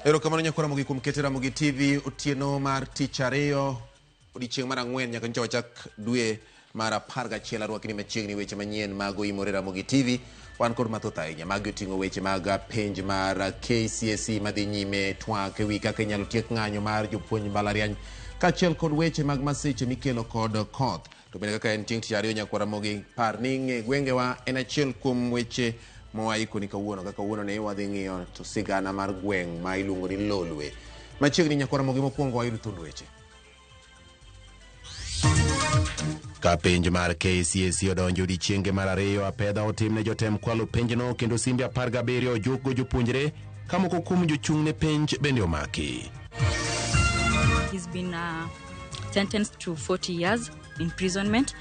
Erokamano nyakwa Ramogi kuom keto Ramogi TV otieno mar tich ariyo odiechieng' mar ang'wen nyaka nyocha wachak dwe mar 11 arwakni machiegni weche manyien mag oimore Ramogi TV. Wan kod mathoth ahinya. Magi oting'o weche mag penj mar KCSE madhi nyime, twak ewi kaka inyalo tiek ng'anyo mar jopuonj mbalariany kaachiel kod weche mag masiche mikelo kod koth. To bende kaka en chieng' tich ariyo nyakwa Ramogi, par ni ng'e gwengewa en achiel kuom weche mowaikoni kawuono. Kaka kawuono ni wadhi ng'iyo to sigana mar gweng' ma iluongo ni Lolwe. Machiegni nyakwa Ramogi, mokwongo wayud thund weche. Ka penj mar KCSE odonjo odiechienge mar ariyo, apedha otimne jotem kwalo penjno kendo simbe 17 ojukgo jopuonjre ka moko kuom jochung' ne penj bende omaki. He's been sentenced to 40 years imprisonment,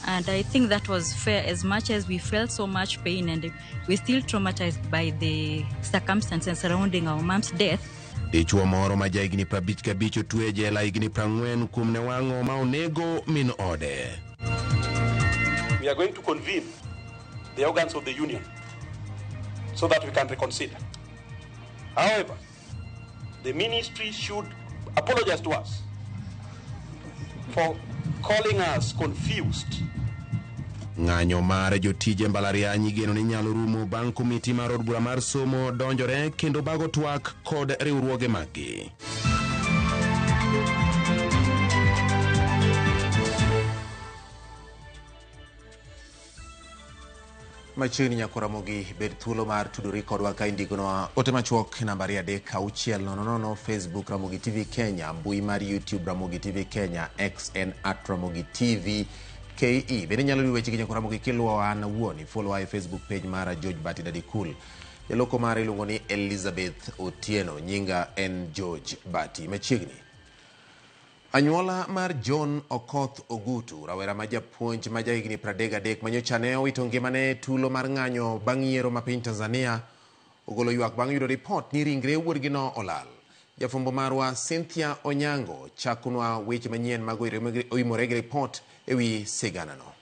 and I think that was fair. As much as we felt so much pain and we're still traumatized by the circumstances surrounding our mom's death. Dichuo moro ma jahigni 55 otwe e jela higni 40 kuom ne wang'o ma onego min ode. We are going to convene the organs of the union so that we can reconsider. However, the ministry should apologize to us for calling us confused. Ng'anyo mar jotije mbalariany igeno ni nyalo rumo bang' komiti mar od bura mar somo donjore kendo bago twak kod riwruoge maggi. Machiegni nyakwa Ramogi, bed thuolo mar tudori kodwa ka indikonwa ote machuok e namba 23600, Facebook Ramogi TV Kenya, mbui mar YouTube Ramogi TV Kenya, X en at Ramogi TV KE. Bende inyalo yudo wechegi nyakwa Ramogi kiluwo an awuon, ifollow e Facebook page mara George Bati Daddy Cool. Jaloko mara iluongo ni Elizabeth Otieno, nyinga en George Bati. Machiegni. Anyuola mar John Okoth Ogutu, rawera ma japuonj ma jahigni 33 manyocha ne owito ngimane e tulo mar ng'anyo bang' yiero ma piny Tanzania, ogolo ywak bang' yudo ripot ni ringre wuodgino olal. Jafwambo marwa Cynthia Onyango chakonwa weche manyien mag oimore gi ripot ewi siganano.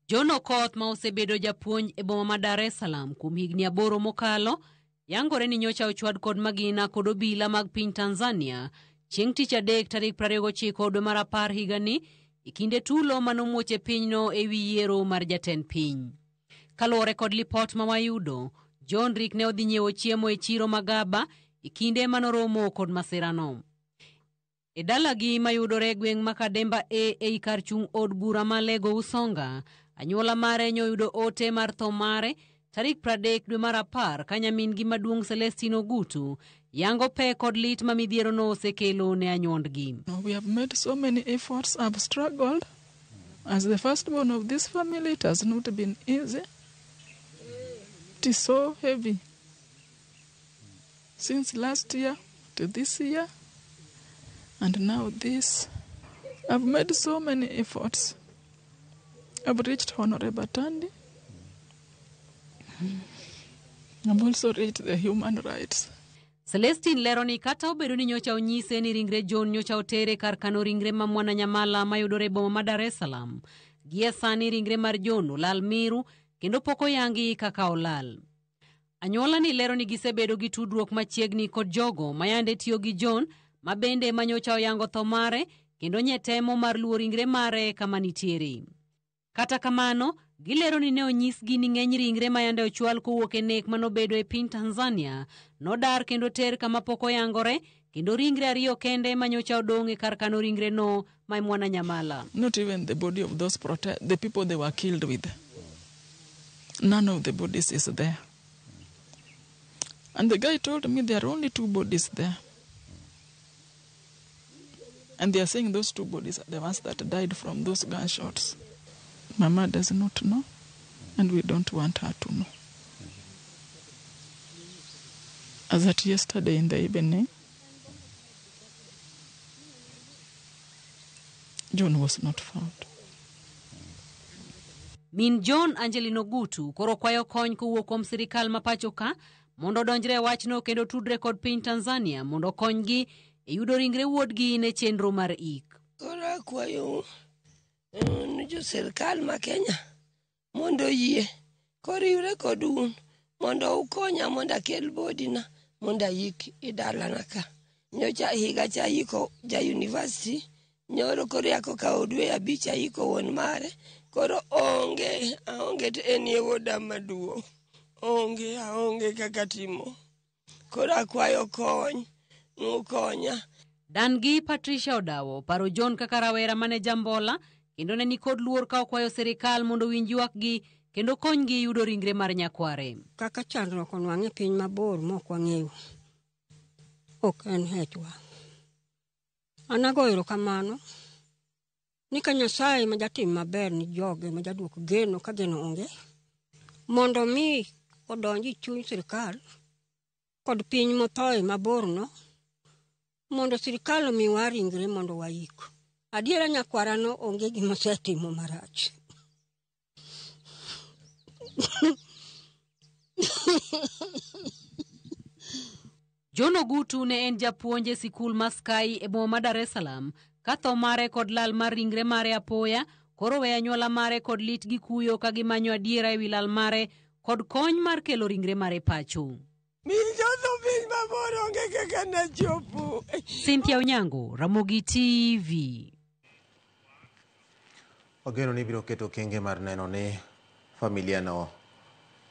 John Okoth ma osebedo japuonj e boma ma Dar es Salaam kuom higni 8 mokalo, yangore ni nyocha ochwad kod magina kod obila mag piny Tanzania chieng' tich adek tarik 29 dwe mar 10 higani e kinde tulo manomuoch e pinyno e wi yiero mar jatend piny. Kaluwore kod lipot ma wayudo, John Rick ne odhi nyiewo chiemo e chiro Magaba e kinde manoromo kod masirano. E dalagi mayudore e gweng' ma Kademba A ei kar chung' od bura ma Lego Usonga, anyuola mare nyoyudo ote mar tho mare tarik 30 dwe mar 10 ka nyamin-gi maduong' Celestine Ogutu yango pek kod lit ma midhierono osekelo ne anyuondgi. We have made so many efforts. I've struggled. As the firstborn of this family, it has not been easy. It is so heavy. Since last year to this year, and now this. I've made so many efforts. I've reached Honorable Tandi. I've also reached the human rights. Celestine lero ni kata obedo ni nyocha onyise ni ringre John nyocha otere kar kano ringre ma Mwananyamala mayudore e boma ma Dar es Salaam, gie sani ringre mar John olal miru kendo pok oyangi kaka olal. Anyuola ni lero ni gisebedo gi tudruok machiegni kod jogo ma yande tiyo gi John ma bende manyocha oyango tho mare kendo nye temo mar luwo ringre mare kama nitiere. Kata kamano, gilero ni ne onyisgi ni ng'eny ringre ma yande ochwal kowuok e nek manobedo e piny Tanzania nodar kendo ter kama pok oyangore kendo ringre ariyo kende manyocha odong' e kar kano ringre no ma Mwananyamala. Not even the body of those the people they were killed with. None of the bodies is there. And the guy told me there are only 2 bodies there. And they are saying those 2 bodies are the ones that died from those gunshots. Mama does not know, and we don't want her to know. As at yesterday in the evening, John was not found. Min John Angeline Ogutu koro kwayo kony kowuok kuom sirikal ma pacho ka mondo odonjre e wachno kendo tudre kod piny Tanzania mondo okonygi e yudo ringre wuodgi ne chenro mar ik. Koro akwayo ni jo sirikal ma Kenya mondo oyie koriwre kod un Mondo ukonya mondo akel bodina mondo ayik e dalana ka. Nyocha higa cha ayiko ja university, nyoro koro yako kawo dwe 5 ayiko wuon mare. Koro onge, aonge to en e wuoda maduong'. Onge, aonge kaka timo. Koro akwayo kony, nukonya. Dan-gi Patricia Odawo paro John kaka rawera mane jambola kendo ne nikod luor ka okwayo sirikal mondo owinj ywakgi kendo konygi yudo ringre mar nyakware. Kaka chandruok onwang'e piny mabor mok wang'eyo, ok en hechwa. An agoyo erokamano ni ka Nyasaye ma jatim maber ni joge ma jaduok geno ka geno onge, mondo mi odonj e chuny sirikal kod piny mothoe maborno, mondo sirikal omiwa ringre mondo waik. Adiera nyakwarano onge gima osetimo marach. John Ogutu ne en japuonj e sikul ma Sky e boma ma Dar es Salaam ka tho mare kod lal mar ringre mare apoya koro weyo anyuola mare kod lit gi kuyo ka gimanyo adiera ewi lal mare kod kony mar kelo ringre mare pacho. Min jotho piny mabor onge kaka nachopo. Cynthia Onyango, Ramogi TV. Wageno ni biro keto okenge mar neno ni familia no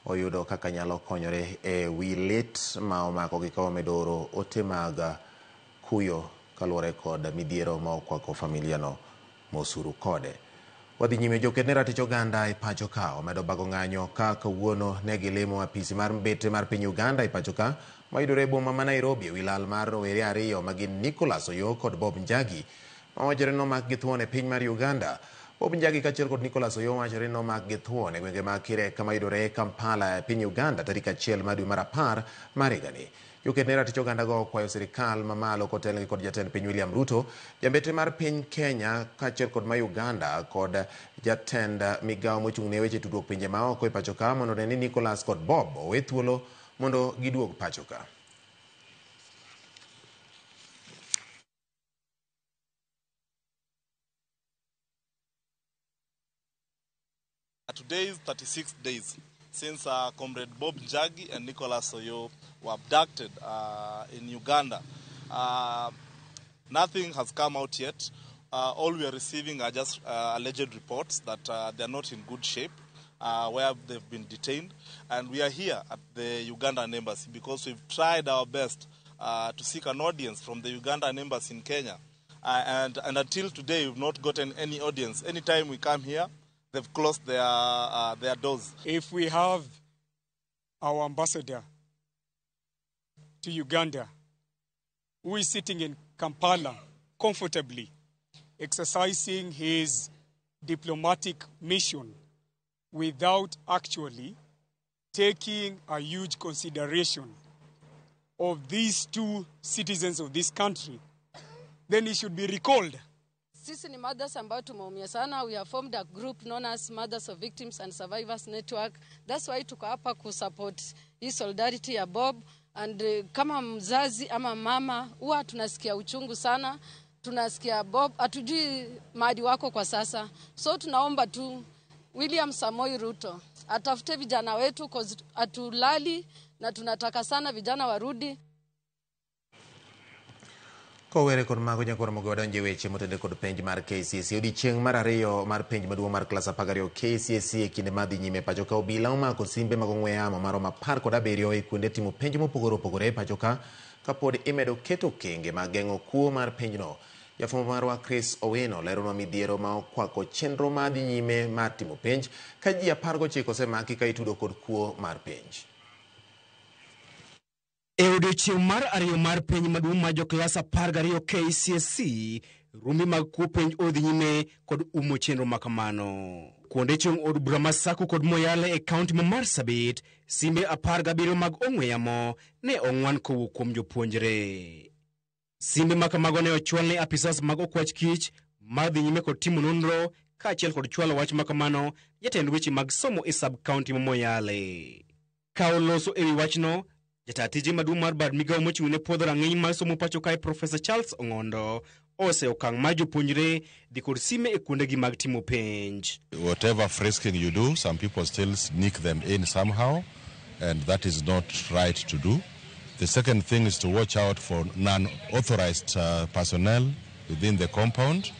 oyudo kaka nyalo konyore e wi lit ma omakogi ka wamedo oro ote mag kuyo kaluwore kod midhiero ma okwako familia no mosuru kode. Wadhi nyime, joket ne ratich oganda e pacho ka omedo bago ng'anyo ka kawuono ne gilimo apisi mar mbetre mar piny Uganda e pacho ka mayudore e boma ma Nairobi ewi lal mar rowere ariyo ma gin Nicholas Oyoo kod Bob Njagi mawachore ni nomak gi thuon e piny mar Uganda. Bob Njagi kaachiel kod Nicholas Oyoo wachore ni nomak gi thuon e gwenge mag Kireka mayudore Kampala e piny Uganda tarik 1 mar dwe mar 10 mar higani. Joket ne ratich oganda go okwayo sirikal mamalo kotelnegi kod jatend piny William Ruto, jambetre mar piny Kenya kaachiel kod ma Uganda kod jatend migawo mochung' ne weche tudruok pinje maoko e pacho ka mondo one ni Nicholas kod Bob owe thuolo mondo giduog pacho ka. Today is 36 days since Comrade Bob Njagi and Nicholas Oyoo were abducted in Uganda. Nothing has come out yet. All we are receiving are just alleged reports that they are not in good shape, where they've been detained. And we are here at the Ugandan embassy because we've tried our best to seek an audience from the Ugandan embassy in Kenya. And until today, we've not gotten any audience. Anytime we come here, they've closed their doors. If we have our ambassador to Uganda, who is sitting in Kampala comfortably, exercising his diplomatic mission without actually taking a huge consideration of these two citizens of this country, then he should be recalled. Sisi ni mothers ambao tumeumia sana. We have formed a group known as Mothers of Victims and Survivors Network. That's why tuko hapa kusupport hii solidarity ya Bob. And kama mzazi ama mama huwa tunasikia uchungu sana. Tunasikia Bob, hatujui mahali wako kwa sasa. So tunaomba tu William Samoei Ruto atafute vijana wetu, cause hatulali na tunataka sana vijana warudi. Kowere kod mago nyakoro mogo wadonje weche motende kod penj mar KCSE. Odiechieng' mar ariyo mar penj maduong' mar klas 12 KCSE e kinde madhi nyime pacho ka obila omako simbe mag ong'we yamo maromo 17 e kuonde timo penj mopogore opogore e pacho ka kapod imedo keto okenge mag geng'o kuo mar penjno. Jafwambo marwa Chris Owino leronwa midhiero ma okwako chenro madhi nyime mar timo penj ka ji 19 osemaki ka itudo kod kuo mar penj. E odiechieng' mar ariyo mar penj maduong' mar joklas 12 KCSE, rumbi mag kuo penj odhi nyime kod umo chenro makamano. Kuonde chung' od bura ma Sacco kod Moyale e kaunti ma Marsabit, simbe 17 mag ong'we yamo ne ong'wan kowuok kuom jopuonjre. Simbe makamago ne ochwal ne apisas mag okwach kich mar dhi nyime kod timo nonro kaachiel kod chwalo wach makamano jatend weche mag somo e sub kaunti ma Moyale. Ka oloso ewi wachno, jata tije maduong' mar bad migawo mochung' ne puodho rang'iny mar somo pacho kae Profesa Charles Ong'ondo ose okang' mar jopuonjre dhi kod sime e kuondegi mag timo penj. Whatever frisking you do, some people still sneak them in somehow. and that is not right to do. The second thing is to watch out for non-authorized personnel within the compound.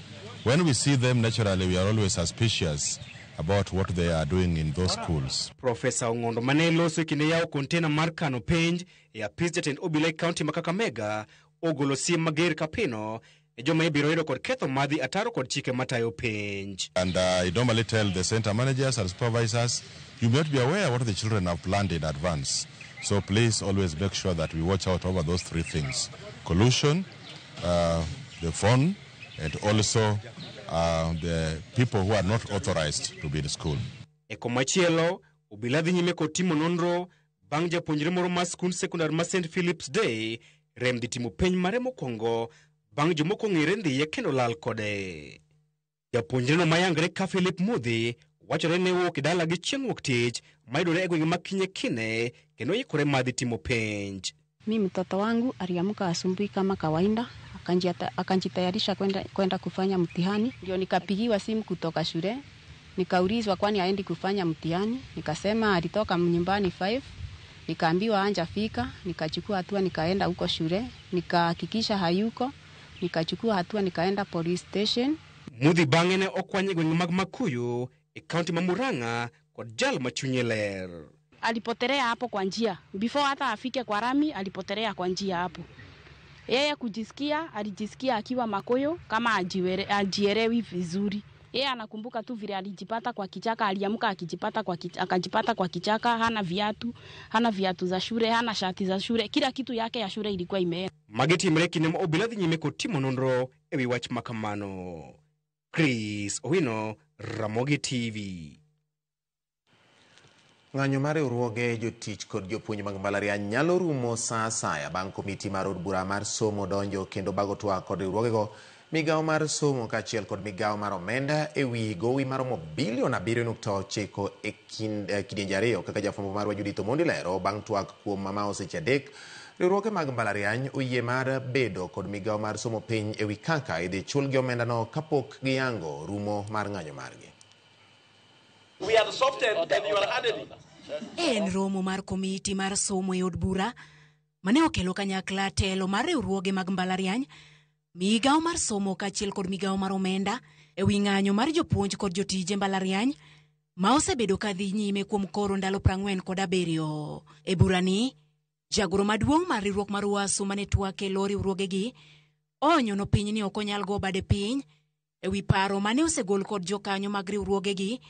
When we see them, naturally, we are always suspicious about what they are doing in those schools. Profesa Ong'ondo mane loso e kinde yawo kontena mar kano penj e apis jatend obila e kaunti ma Kakamega ogolo siem mager kapino e joma ibiro yudo kod ketho madhi ataro kod chike matayo penj. And I normally tell the center managers and supervisors, you may not be aware what the children have planned in advance. So please always make sure that we watch out over those three things: collusion, the phone, and also the people who are not authorized to be in school. E komachielo, obila dhi nyime kod timo nonro bang' japuonjre moro mar skund sekondar ma St. Philip's Day rem dhi timo penj mare mokwongo bang' jomoko ong'ere ndhiye kendo lal kode. Japuonjreno mayangre ka Philip Mudhi wachore ni owuok e dalagi chieng' wuok tich mayudore e gwenge ma Kinye Kine kendo ikore mar dhi timo penj. Mi mtoto wangu aliamka asubuhi kama kawaida, akanjitayarisha kwenda kufanya mtihani. Ndio nikapigiwa simu kutoka shule, nikaulizwa kwani aendi kufanya mtihani. Nikasema alitoka nyumbani 5, nikaambiwa hajafika. Nikachukua hatua nikaenda huko shule, nikahakikisha hayuko, nikachukua hatua nikaenda police station. Mudhi bang'e ne okwany e gwenge mag Makuyu e kaunti ma Murang'a kod jal ma chunye ler. Alipotelea hapo kwa njia. Before hata afike kwa rami, alipotelea kwa njia hapo. Yeye kujisikia, alijisikia akiwa Makuyu kama ajielewi vizuri. Yeye anakumbuka tu vile alijipata kwa kichaka, aliamka akajipata kwa kichaka, hana viatu, hana viatu za shule, hana shati za shule, kila kitu yake ya shule ilikuwa imeenda. Magi timre kinde ma obila dhi nyime kod timo nonro e wi wach makamano. Chris Owino, Ramogi TV. Ng'anyo mar riwruoge jotich kod jopuonj mag mbalariany nyalo rumo sa asaya bang' komiti mar od bura mar somo donjo kendo bago twak kod riwruogego. Migawo mar somo kaachiel kod migawo mar omenda e wi gowi maromo bilion 7.9 e kidienje ariyo kaka jafwambo marwa Judith Omondi lero bang' twak kuom mamawo seche 3. Riwruoge mag mbalariany oyie mar bedo kod migawo mar somo piny e wi kaka idhi chulgi omendano kapok giyango rumo mar ng'anyo margi. We are softened and you are hardening. En romo mar komiti mar somo e od bura mane okelo kanyakla telo mar riwruoge mag mbalariany, migawo mar somo kaachiel kod migawo mar omenda e wi ng'anyo mar jopuonj kod jotije mbalariany ma osebedo ka dhi nyime kuom koro ndalo 47. E burani, jagoro maduong' mar riwruok mar UASU mane twak e lo riwruogegi onyono piny ni ok onyal go bade piny e wi paro mane osegol kod jokanyo mag riwruogegi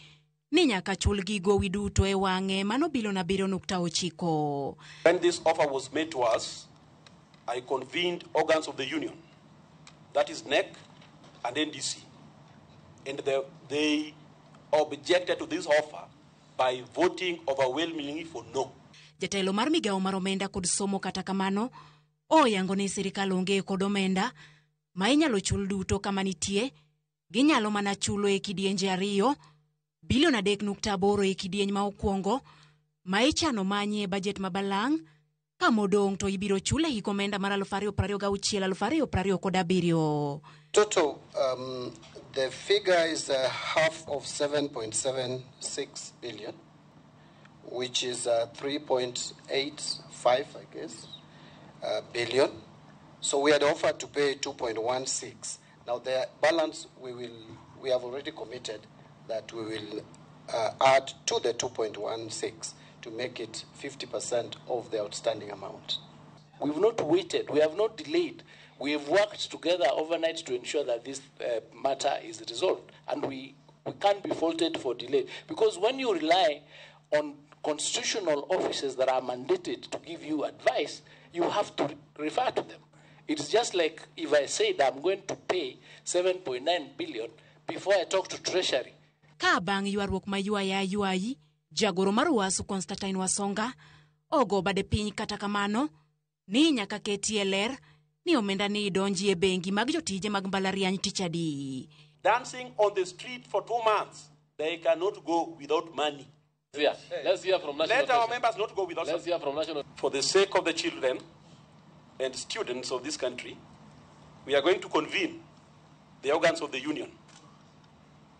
ni nyaka chulgi gowi duto e wang'e mano bilion 7.9. When this offer was made to us, I convened organs of the union, that is NEC and NDC, and they objected to this offer by voting overwhelmingly for no. Jatelo mar migawo mar omenda kod somo kata kamano oyango ni sirikal onge kod omenda ma inyalo chul duto kama nitie, ginyalo mana chulo e kidienje ariyo, bilion 3.8 e kidieny ma okwongo ma ichano manye e bajet ma balang' ka modong' to ibiro chule hik omenda mar 2026 2027. Total, the figure is half of 7.76 billion, which is 3.85, I guess, billion. So we had offered to pay 2.16. Now the balance we have already committed that we will add to the 2.16 to make it 50% of the outstanding amount. We've not waited, we have not delayed. We have worked together overnight to ensure that this matter is resolved. And we can't be faulted for delay. Because when you rely on constitutional offices that are mandated to give you advice, you have to refer to them. It's just like if I said I'm going to pay 7.9 billion before I talk to Treasury. Ka bang' ywaruok ma ywaya ywayi, jagoro mar UASU Constantine Wasonga ogo bade piny kata kamano ni nyaka ketie ler ni omenda ni donji e bengi mag jotije mag mbalariany tich adi. Dancing on the street for 2 months, they cannot go without money. Yeah. Let's hear from national. Let our members not go without. Let's hear from national. For the sake of the children and students of this country, we are going to convene the organs of the union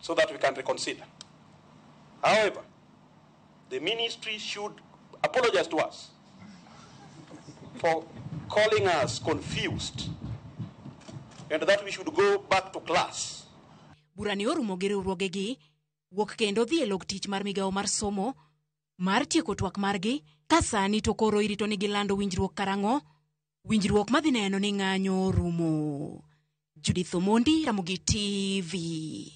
so that we can reconsider. However, the ministry should apologize to us for calling us confused and that we should go back to class. Bura ne orumo gi riwruogegi wuok kendo dhi e log tich mar migawo mar somo mar tieko twak margi ka sani to koro irito ni gilando winjruok karang'o winjruok madhi neno ni ng'anyo orumo. Judith Omondi, Ramogi TV.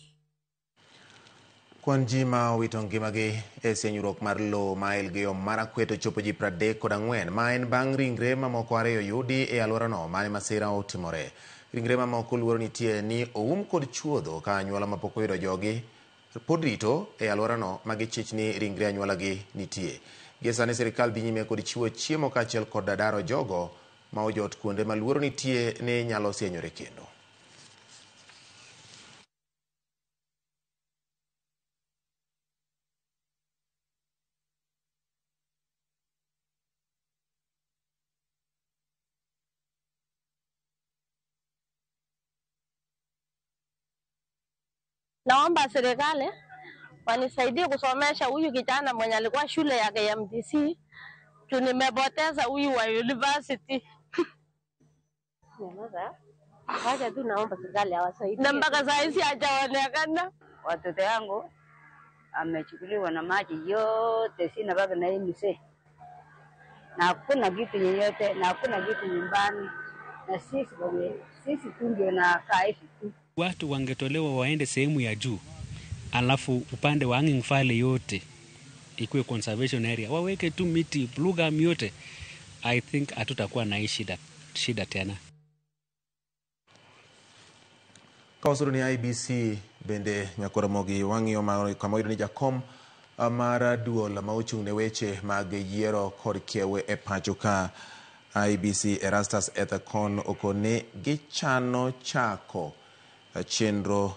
Kwan ji ma owito ngimagi e sienyruok mar lowo ma Elgeyo Marakwet ochopo ji 34, ma en bang' ringre mamoko 2 yudi e alworano mane masira otimore. Ringre mamoko luoro nitie ni oum kod chuodho ka anyuola mapok oyudo jogi pod rito e alworano ma gichich ni ringre anyuolagi nitie. Gie sani sirikal dhi nyime kod chiwo chiemo kaachiel kod daro jogo ma ojot kuonde ma luoro nitie ni nyalo sienyore kendo. Naomba serikali wanisaidie kusomesha huyu kijana mwenye alikuwa shule ya KMTC, juu nimepoteza huyu wa university. Wacha tu naomba serikali awasaidie. Na mpaka saa hizi hajaonekana. Watoto yangu amechukuliwa na maji yote, sina baba na yeye mzee. Na hakuna kitu yeyote, na hakuna kitu nyumbani. Na sisi baba, sisi tu ndio na kaa hivi tu. Watu wangetolewa waende sehemu ya juu, alafu upande wa Hanging Valley yote ikuwe conservation area, waweke tu miti blue gum yote. I think hatutakuwa na hii shida tena. Kawasuru ni IBC bende Nyakoromogi wang'iyo kama oyudo ni jakom mar duol ma ochung' ne weche mag yiero kod kiewe e pacho ka IBC Erastus Ethekon okone gichano chako chenro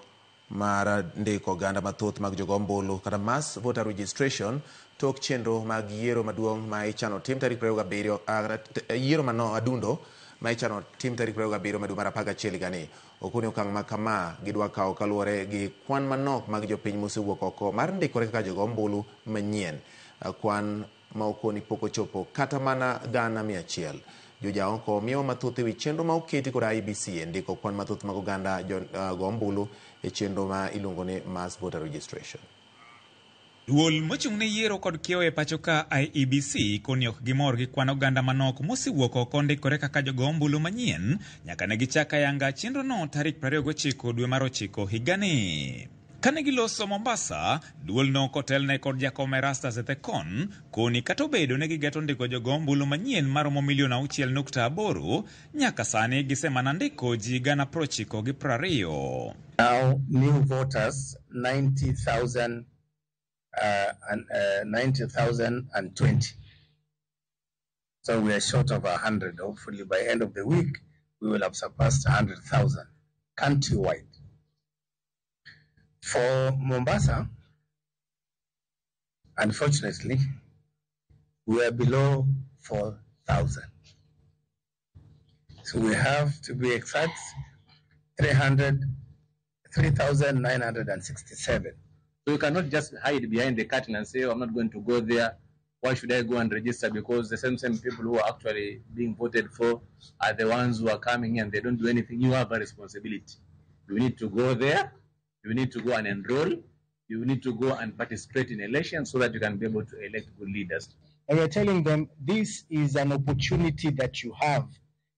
mar ndiko oganda mathoth mag jogo ombulu kata mass voter registration tok chenro mag yiero maduong' ma ichano tim tarik 27 yiero mano adundo ma ichano tim tarik 27 madwe mar 11 higani. Okone okang' ma kama gidwa kawo kaluwore gi kwan manok mag jopiny mosewuok oko mar ndikore kaka jogo ombulu manyien, kwan ma okoni pok ochopo kata mana 100,000. Jojaoko miyo mathoth ewi chenro ma oketi kod IEBC e ndiko kwan mathoth mag oganda go ombulu e chenro ma iluongo ni mass voter registration. Duol mochung' ne yiero kod kiewo e pacho ka IEBC koni ok gimor gi kwan oganda manok mosewuok oko ndikore kaka jogo ombulu manyien nyaka ne gichak ayanga chenro no tarik 29 dwe mar 9 higani. Kane giloso Mombasa, duol no kotelne kod jakom Erastus Ethekon koni kata obedo ne gigeto ndiko jogo ombulu manyien maromo milion 6.8 nyaka sani gisemana ndiko ji 920,000. Now new voters 90,000 90,020. So we are short of 100. Hopefully by end of the week we will have surpassed 100,000 countrywide. For Mombasa, unfortunately, we are below 4,000. So we have to be exact, 3,967. So you cannot just hide behind the curtain and say, oh, I'm not going to go there. Why should I go and register? Because the same people who are actually being voted for are the ones who are coming and they don't do anything. You have a responsibility. You need to go there. You need to go and enroll. You need to go and participate in elections so that you can be able to elect good leaders. And we're telling them this is an opportunity that you have.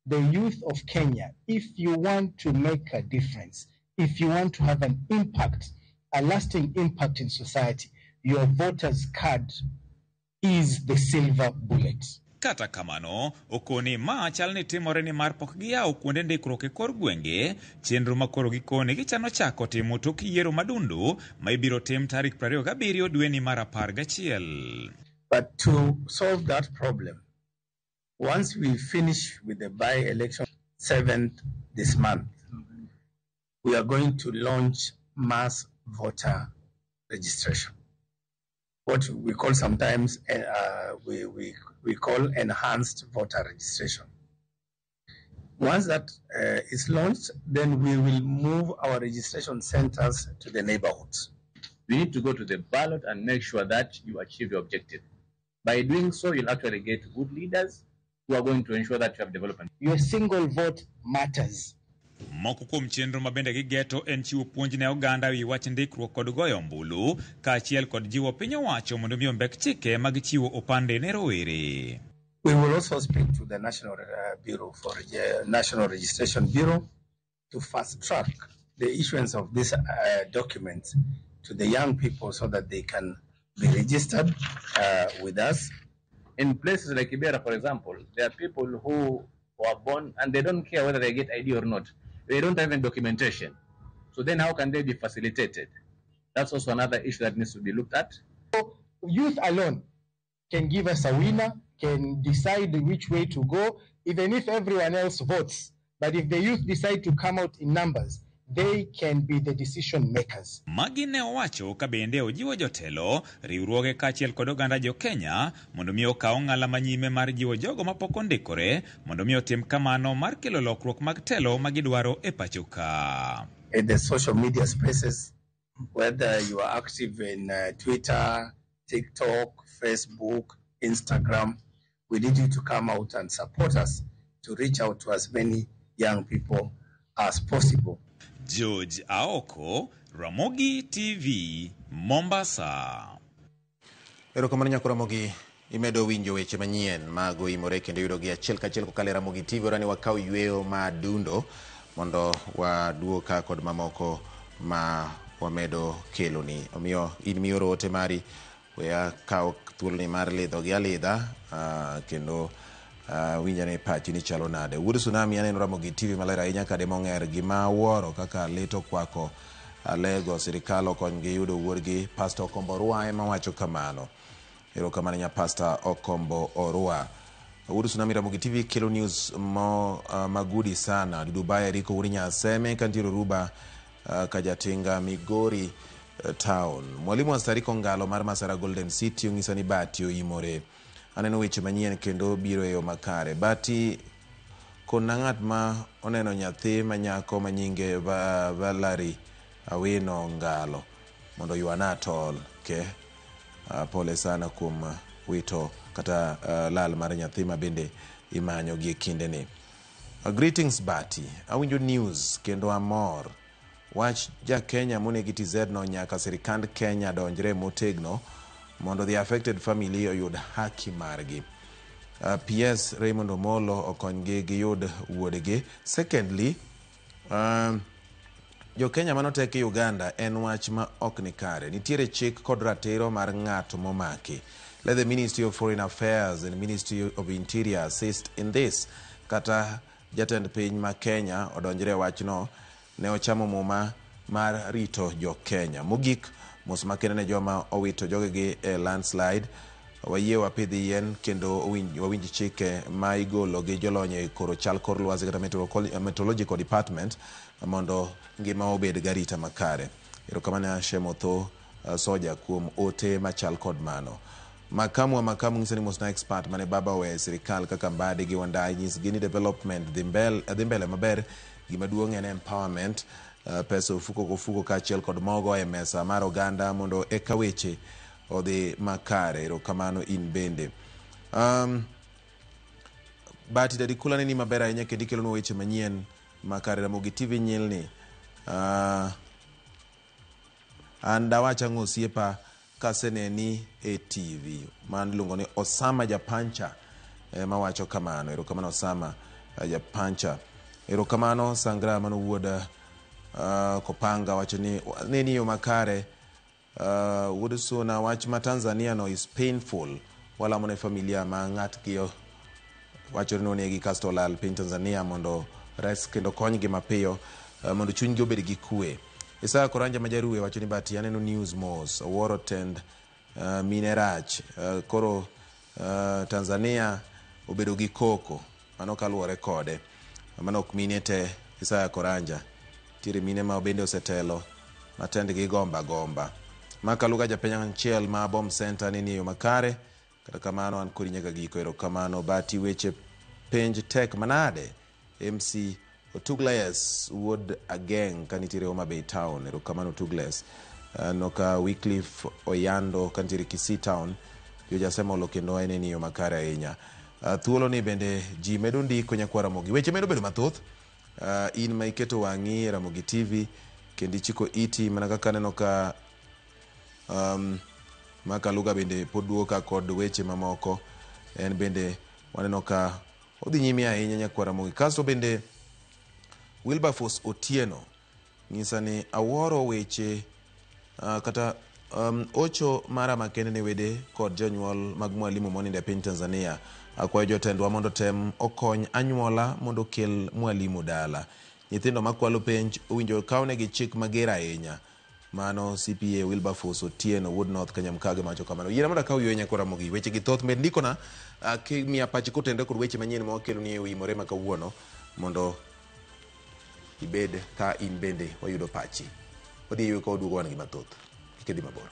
The youth of Kenya, if you want to make a difference, if you want to have an impact, a lasting impact in society, your voter's card is the silver bullet. Kata kamano, okoni ma chal ni timore ni mar pok giyawo kuonde ndikruok e kor gwenge, chenro ma koro gikone gichano chako timo tok yiero madundu ma ibiro tim tarik 27 dweni mar 11. But to solve that problem, once we finish with the by-election 7th this month, we are going to launch mass voter registration. What we call sometimes, we call enhanced voter registration. Once that is launched, then we will move our registration centers to the neighborhoods. You need to go to the ballot and make sure that you achieve your objective. By doing so, you'll actually get good leaders who are going to ensure that you have development. Your single vote matters. Moko kuom chenro ma bende gigeto en chiwo puonj ne oganda ewi wach ndikruok kod goyo ombulu kaachiel kod jiwo piny owacho mondo mi ombek chike mag chiwo opande ne rowere. We will also speak to the National Bureau for National Registration Bureau to fast track the issuance of these documents to the young people so that they can be registered with us. In places like Kibera, for example, there are people who were born and they don't care whether they get ID or not. They don't have any documentation. So then how can they be facilitated? That's also another issue that needs to be looked at. So youth alone can give us a winner, can decide which way to go, even if everyone else votes. But if the youth decide to come out in numbers, they can be the decision makers. Magi ne owacho ka bende ojiwo jotelo, riwruoge kaachiel kod oganda jo Kenya mondo mi okaw ong'ala manyime mar jiwo jogo mapok ondikore mondo mi otim kamano mar kelo lokruok mag telo ma gidwaro e pacho ka. In the social media spaces, whether you are active in Twitter, TikTok, Facebook, Instagram, we need you to come out and support us to reach out to as many young people as possible. George Aoko, Ramogi TV, Mombasa. Erokamano nyako Ramogi, imedo winjo weche manyien mago imore kendo yudogi achiel kachiel kokalo e Ramogi TV. Orani wakaw yweyo madundo mondo waduog ka kod mamoko ma wamedo keloni. Omiyo in mioro ote mari, weya kaw thuoloni mar lidho gi alidha kendo winja ne pachi ni chalo nade. Wuod Tsunami aneno Ramogi TV maler ahinya kade mong'er gima awuoro kaka lit okwako Alego sirikal okonygi yudo wuodgi. Pastor Okombo Orwa ema wacho kamano. Erokamano nya Pastor Okombo Orwa. Wuod Tsunami Ramogi TV kelo news mo magudi sana. Dubai Eriko Wuod Nyaseme kantiere Ruba Kajatinga Migori town. Mwalimu Astariko Ngalo mar Masara Golden City onyisa ni Bati oimore. Aneno weche manyien kendo biro e yo makare. Bati kona ng'at ma oneno nyathi ma nyako ma nyinge Valerie Awino Ngalo mondo ywana tol ke. Pole sana kuom wito kata lal mar nyathi ma bende imanyo gi kindeni. Greetings Bati, awinjo news kendo amor. Wach ja Kenya monegi TZ no nyaka sirikand Kenya donjre motegno mondo the affected family oyud haki margi. PS Raymond Omolo okonygi giyud wuodgi. Secondly, jo Kenya manoteki Uganda en wach ma ok ni kare. Nitiere chik kod ratiro mar ng'ato momaki. Let the Ministry of Foreign Affairs and Ministry of Interior assist in this. Kata jatend piny ma Kenya odonjre e wachno ne ochamo muma mar rito jo Kenya. Mogik, mos makende ne joma owito jogegi e landslide. Wayie wapidh yien kendo wawinj chike ma igolo gi jolony e koro chal kor lwasi kata meteorological department mondo ngima obed garita makare. Erokamano Shemotho Soja kuom ote machal kod mano. Makamu wa makamu nyiso ni mosna expert mane baba oweyo e sirikal kaka Mbadi gi Wandayi nyisgi ni development dhi mbele maber. Gima duong' en empowerment, pesa ofuko kofuko kaachiel kod mogo e mesa mar oganda mondo eka weche odhi makare. Erokamano in bende. Bati Daddy Kula neni maber ahinya kendo ikelonwa weche manyien makare. Ramogi TV nyilni. An dawach ang'o osiepa kaseneni e TV. Man iluongo ni Osama Japancha ema wacho kamano. Erokamano Osama Japancha. Erokamano Sangra mano wuod Kopanga wacho ni neni yo makare. Wuod Suna wach ma Tanzania no is painful. Walamo ne familia ma ng'atgi wacho ni onegi kasto olal piny Tanzania mondo res kendo konygi mapiyo mondo chunygi obed gi kwe. Isaya Koranja ma Jaruwe wacho ni Bati aneno news mos awuoro tend mine rach koro Tanzania obedo gi koko mano kaluwore kode mano ok mine te. Isaya Koranja nitiere mine ma bende osetelo matendgi gomba gomba. Makaluga japiny achiel ma Bomb Center ni yo makare. Kata kamano an kodi nyaka giko. Erokamano Bati weche penj tek manade. MC Otugles wuod Ageng kanitiere Homa Bay Town. Erokamano Otugles. Noka Wycliffe Oyando kanitiere Kisii Town. Joja Asemolo kendo en yo makare ahinya. Thuolo ni bende ji medo ndiko nyakwa Ramogi. Weche medo bedo mathoth. In ma iketo wang'i e Ramogi TV kendo ichiko iti mana kaka aneno ka Makaluga bende pod duoka kod weche mamoko. En bende waneno ka odhi nyime ahinya nyakwa Ramogi. Kasto bende Wilberforce Otieno nyisa ni awuoro weche kata ocho mara makende ne wede kod jonyuol mag mwalimu monindo e piny Tanzania. Akwayo jotendwa mondo tem okony anyuola mondo okel mwalimu dala. Nyithindo makwalo penj owinjo kawnegi chik mager ahinya. Mano CPA Wilberforce Otieno Wuod North Kanyamkage mawacho kamano. Yiena mondo akaw yweyo nyakwa Ramogi. Weche gi thoth med ndikona kimiya pachi kotenore kod weche manyien ma wakeloni e Oimore ma kawuono mondo ibed ka in bende wayudo pachi. Wadhi yweyo ka waduogo wan gi mathoth. Kik idhi mabor.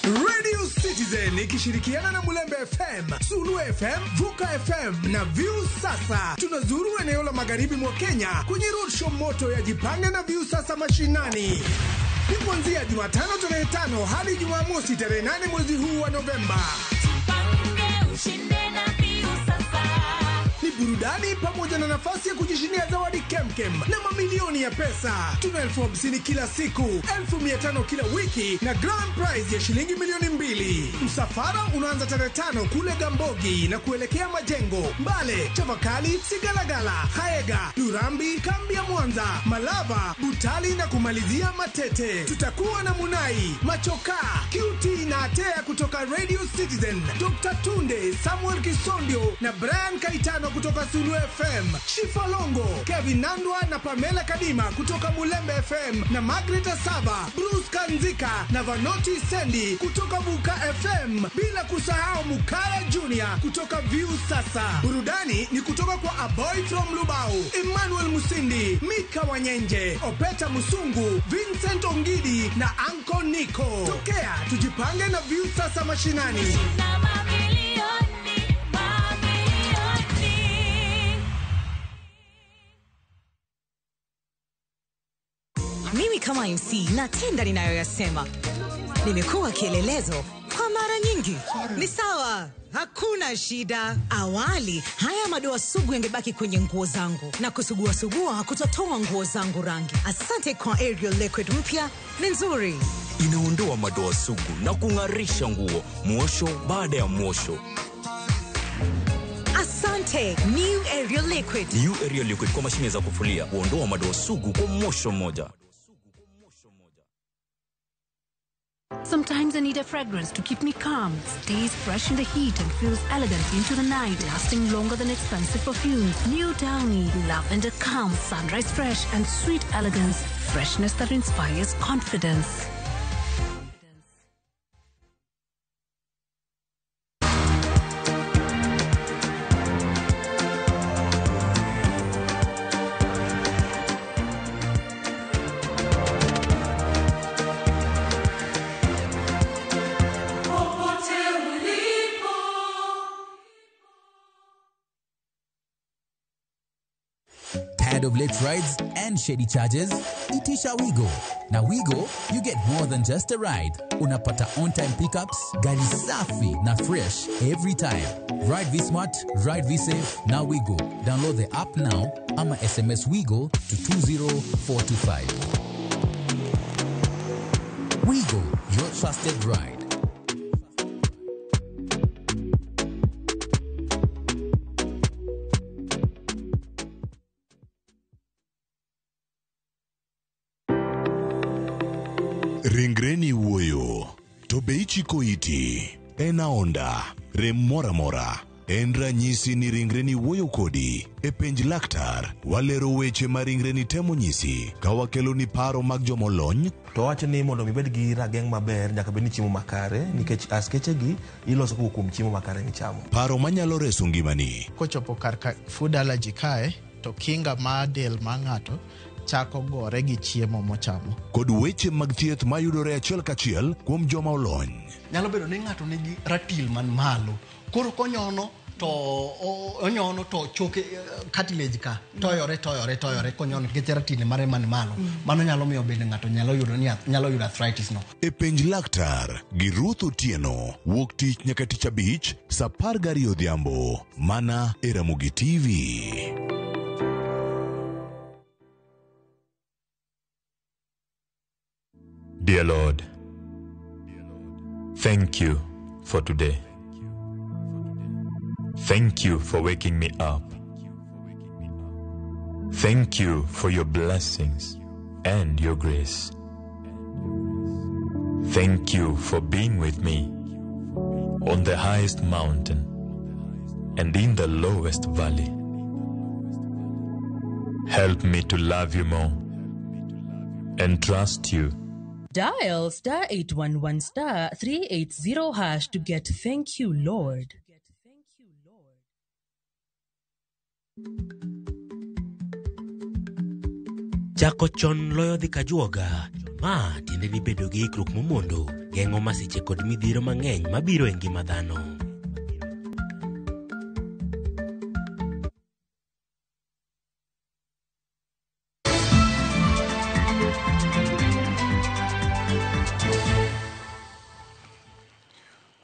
Radio Citizen ikishirikiana na Mulembe FM, Sulu FM, Vuka FM na View Sasa. Tunazuru eneo la magharibi mwa Kenya kwenye roadshow moto ya Jipange na View Sasa mashinani. Ni kuanzia Jumatano tarehe 5 hadi Jumamosi tarehe 8 mwezi huu wa Novemba. Ushinde na View Sasa. Ni burudani pamoja na nafasi ya kujishindia zawadi kemkem na mamilioni ya pesa. Tuna 50,000 kila siku, 500,000 kila wiki na grand prize ya shilingi 2,000,000. Msafara unaanza tarehe 5 kule Gambogi na kuelekea Majengo, Mbale, Chavakali, Sigalagala, Haega, Lurambi, Kambi ya Mwanza, Malava, Butali na kumalizia Matete. Tutakuwa na Munai, Machoka, QT na Atea kutoka Radio Citizen, Dr. Tunde, Samuel Kisondio na Brian Kaitano kutoka Sulu FM, Shifalongo, Kevin Nandwa na Pamela Kadima kutoka Mulembe FM na Margaret Asaba, Bruce Kanzika na Vanoti Sendi kutoka Vuka FM, bila kusahau Mukaya Junior kutoka View Sasa. Burudani ni kutoka kwa A Boy from Lubao, Emmanuel Musindi, Mika Wanyenje, Opeta Musungu, Vincent Ongidi na Anko Nico. Tokea tujipange na View Sasa mashinani. Mimi kama MC natenda ninayoyasema. Nimekuwa kielelezo kwa mara nyingi. Ni sawa, hakuna shida. Awali haya madoa sugu yangebaki kwenye nguo zangu na kusugua sugua kutotoa nguo zangu rangi. Asante kwa Ariel Liquid mpya, ni nzuri. Inaondoa madoa sugu na kung'arisha nguo mwosho baada ya mwosho. Asante, New Ariel Liquid. New Ariel Liquid kwa mashine za kufulia huondoa madoa sugu kwa mwosho mmoja. Sometimes I need a fragrance to keep me calm, stays fresh in the heat and feels elegant into the night, lasting longer than expensive perfumes. New Downy, lavender calm, sunrise fresh and sweet elegance, freshness that inspires confidence. Tired of late rides and shady charges? Itisha Wigo. Na Wigo, you get more than just a ride. Unapata on-time pickups, gari safi na fresh every time. Ride V-Smart, ride V-Safe, na Wigo. Download the app now ama SMS Wigo to 20425. Wigo, your trusted ride. Ringreni wuoyo, to be ichiko iti? En aonda, rem moro amora. En ranyisi ni ringreni wuoyo kodi. E penj laktar, walero weche ma ringreni temo nyisi ka wakeloni paro mag jomolony. To wacho ni mondo ibed gi rageng' maber nyaka bed ni chiemo makare nikech askechegi iloso kowuok kuom chiemo makare michamo. Paro manyalo reso ngimani. Kochopo kar ka food allergy kae, to kinga mar del mar ng'ato chako gore gi chiemo mochamo. Kod weche mag thieth mayudore achiel kachiel kuom joma olony. Nyalo bedo ni ng'ato nigi ratil man malo, koro konyono To onyono to choke cartilage ka toyore toyore toyore konyono nikech ratili mare man malo. Mano nyalo miyo bende ng'ato nyalo yudo ni nyalo yudo arthritis no. E Penj Laktar gi Ruth Otieno wuok tich nyaka tich abich saa 12 odhiambo mana e Ramogi TV. Dear Lord, thank you for today. Thank you for waking me up. Thank you for your blessings and your grace. Thank you for being with me on the highest mountain and in the lowest valley. Help me to love you more and trust you. Dial star 811 star 380 hash to get thank you, Lord. Chako chon loyo dhi kajuoga. Ma tiende ni bedo gi ikruok momondo geng'o masiche kod midhiero mang'eny mabiro e ngima dhano.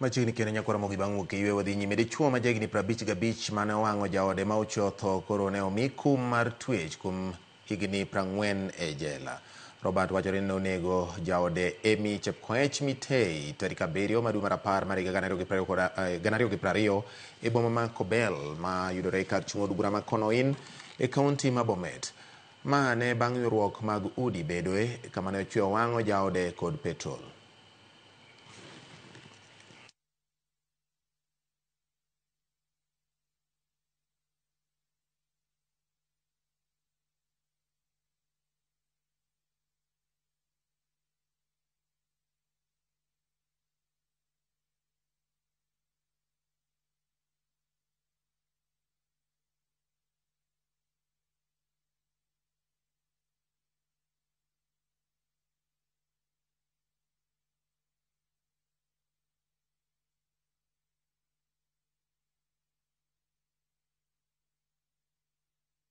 Machiegni kendo nyakwar Ramogi bang' wuok e yweyo wadhi nyime. Dichuo ma jahigni 55 mane owang'o jaode ma ochwe otho koro ne omi kum mar twech kuom higni 40 e jela. Robert wachore ni nonego jaode Amy Chepkoech Mitei tarik 7 mar dwe mar 10 mar higa 2020 e boma ma Kobel ma yudore kar chung' od bura ma Konoin e kaunti ma Bomet. Ma ne bang' ywaruok mag udi bedoe kama ne ochwe owang'o jaode kod petrol.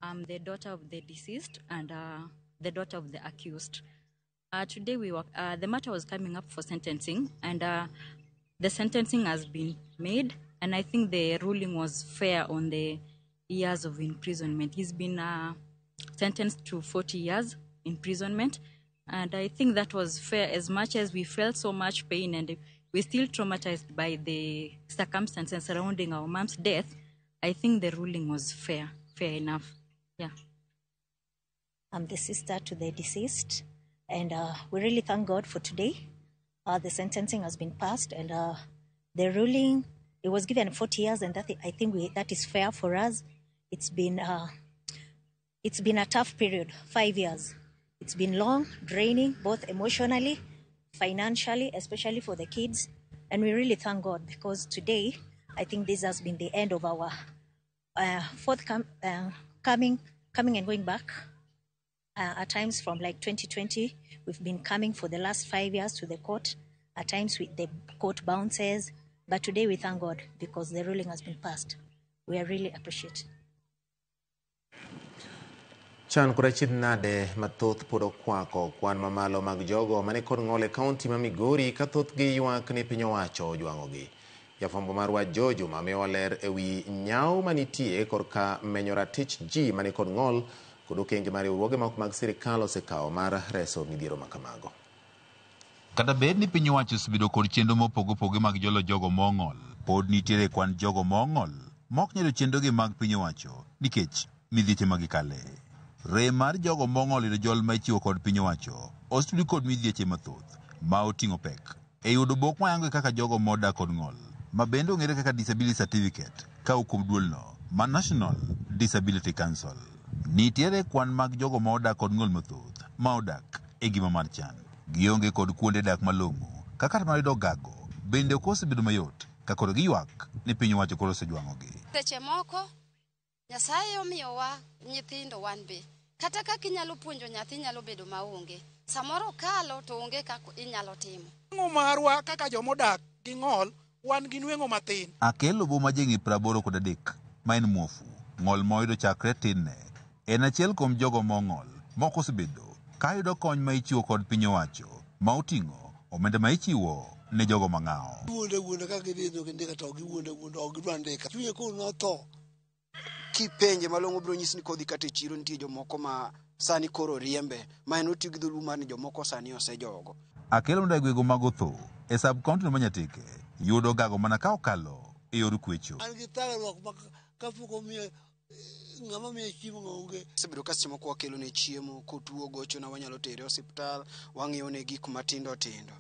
I'm the daughter of the deceased and the daughter of the accused. Today we were, the matter was coming up for sentencing, and the sentencing has been made, and I think the ruling was fair on the years of imprisonment. He's been sentenced to 40 years imprisonment, and I think that was fair as much as we felt so much pain and we're still traumatized by the circumstances surrounding our mom's death. I think the ruling was fair enough. Yeah. I'm the sister to the deceased, and we really thank God for today. The sentencing has been passed, and the ruling, it was given 40 years, and that I think that is fair for us. It's been a tough period, 5 years. It's been long, draining, both emotionally, financially, especially for the kids. And we really thank God because today, I think this has been the end of our fourth coming and going back. At times from like 2020, we've been coming for the last 5 years to the court. At times the court bounces, but today we thank God because the ruling has been passed. We are really appreciated. Chan kod achiedh nade mathoth pod okwako kwan mamalo mag jogo mane kod ng'ol e kaunti ma Migori ka thothgi ywak ni piny owacho ojwang'ogi. Jafwambo marwa Joe Juma miyowa ler ewi nyawo manitie korka menyo ratich ji mane kod ng'ol kod okenge ma riwruoge moko mag sirikal osekawo mar reso midhiero makamago. Kata bed ni piny owacho osebedo kod chenro mopogore mag jolo jogo mong'ol, pod nitiere kwan jogo mong'ol mok nyalo chenrogi mag piny owacho nikech midhieche ma gikale. Rem mar jogo mong'ol yudo jol ma ichiwo kod piny owacho osetudi kod midhieche mathoth ma oting'o pek e yudo bok mayango kaka jogo modak kod ng'ol ma bende ong'ere kaka disability certificate ka kuom duolno ma National Disability Council. Nitiere kwan mag jogo ma odak kod ng'ol mathoth ma odak e ngima mar chan. Gionge kod kuonde dak malong'o kaka mar yudo gago bende ok osebedo mayot ka koro giywak ni piny owacho koro osejwang'ogi. Seche moko Nyasaye omiyowa nyithindo wan be. Kata kaka inyalo puonjo nyathi nyalo bedo maonge. Samoro kalo to onge kaka inyalo timo. Ang'o marwa kaka jomodak gi ng'ol Wan gi nweng'o mathin. Akelo boma jahigni 83 ma en muofu, ng'ol moyudo chakre tinne. En achiel kuom jogo mong'ol moko osebedo ka yudo kony ma ichiwo kod piny owacho ma oting'o omenda ma ichiwo ne jogo mang'awo. Wuonde wuonde ka gidhi to gindika to giwuonde wuonde ok gidwa ndika. Chunye koro notho. Kipenje malong'o biro nyisi ni kodhi kata e chiro nitie jomoko ma sani koro riembe ma en otiyo gi dholuo mar ni jomoko sani osejogo. Akelo modak e gwenge mag Otho e sub county ma Nyatike yudo gago mana ka okalo e yor kwecho. An gi thagruok ma kapok omiyo ng'ama miye chiemo onge. Osebedo ka seche moko wakelo ne chiemo, kotuo gochona wanyalo tere e osiptal, wang'iyo ne gik matindo tindo.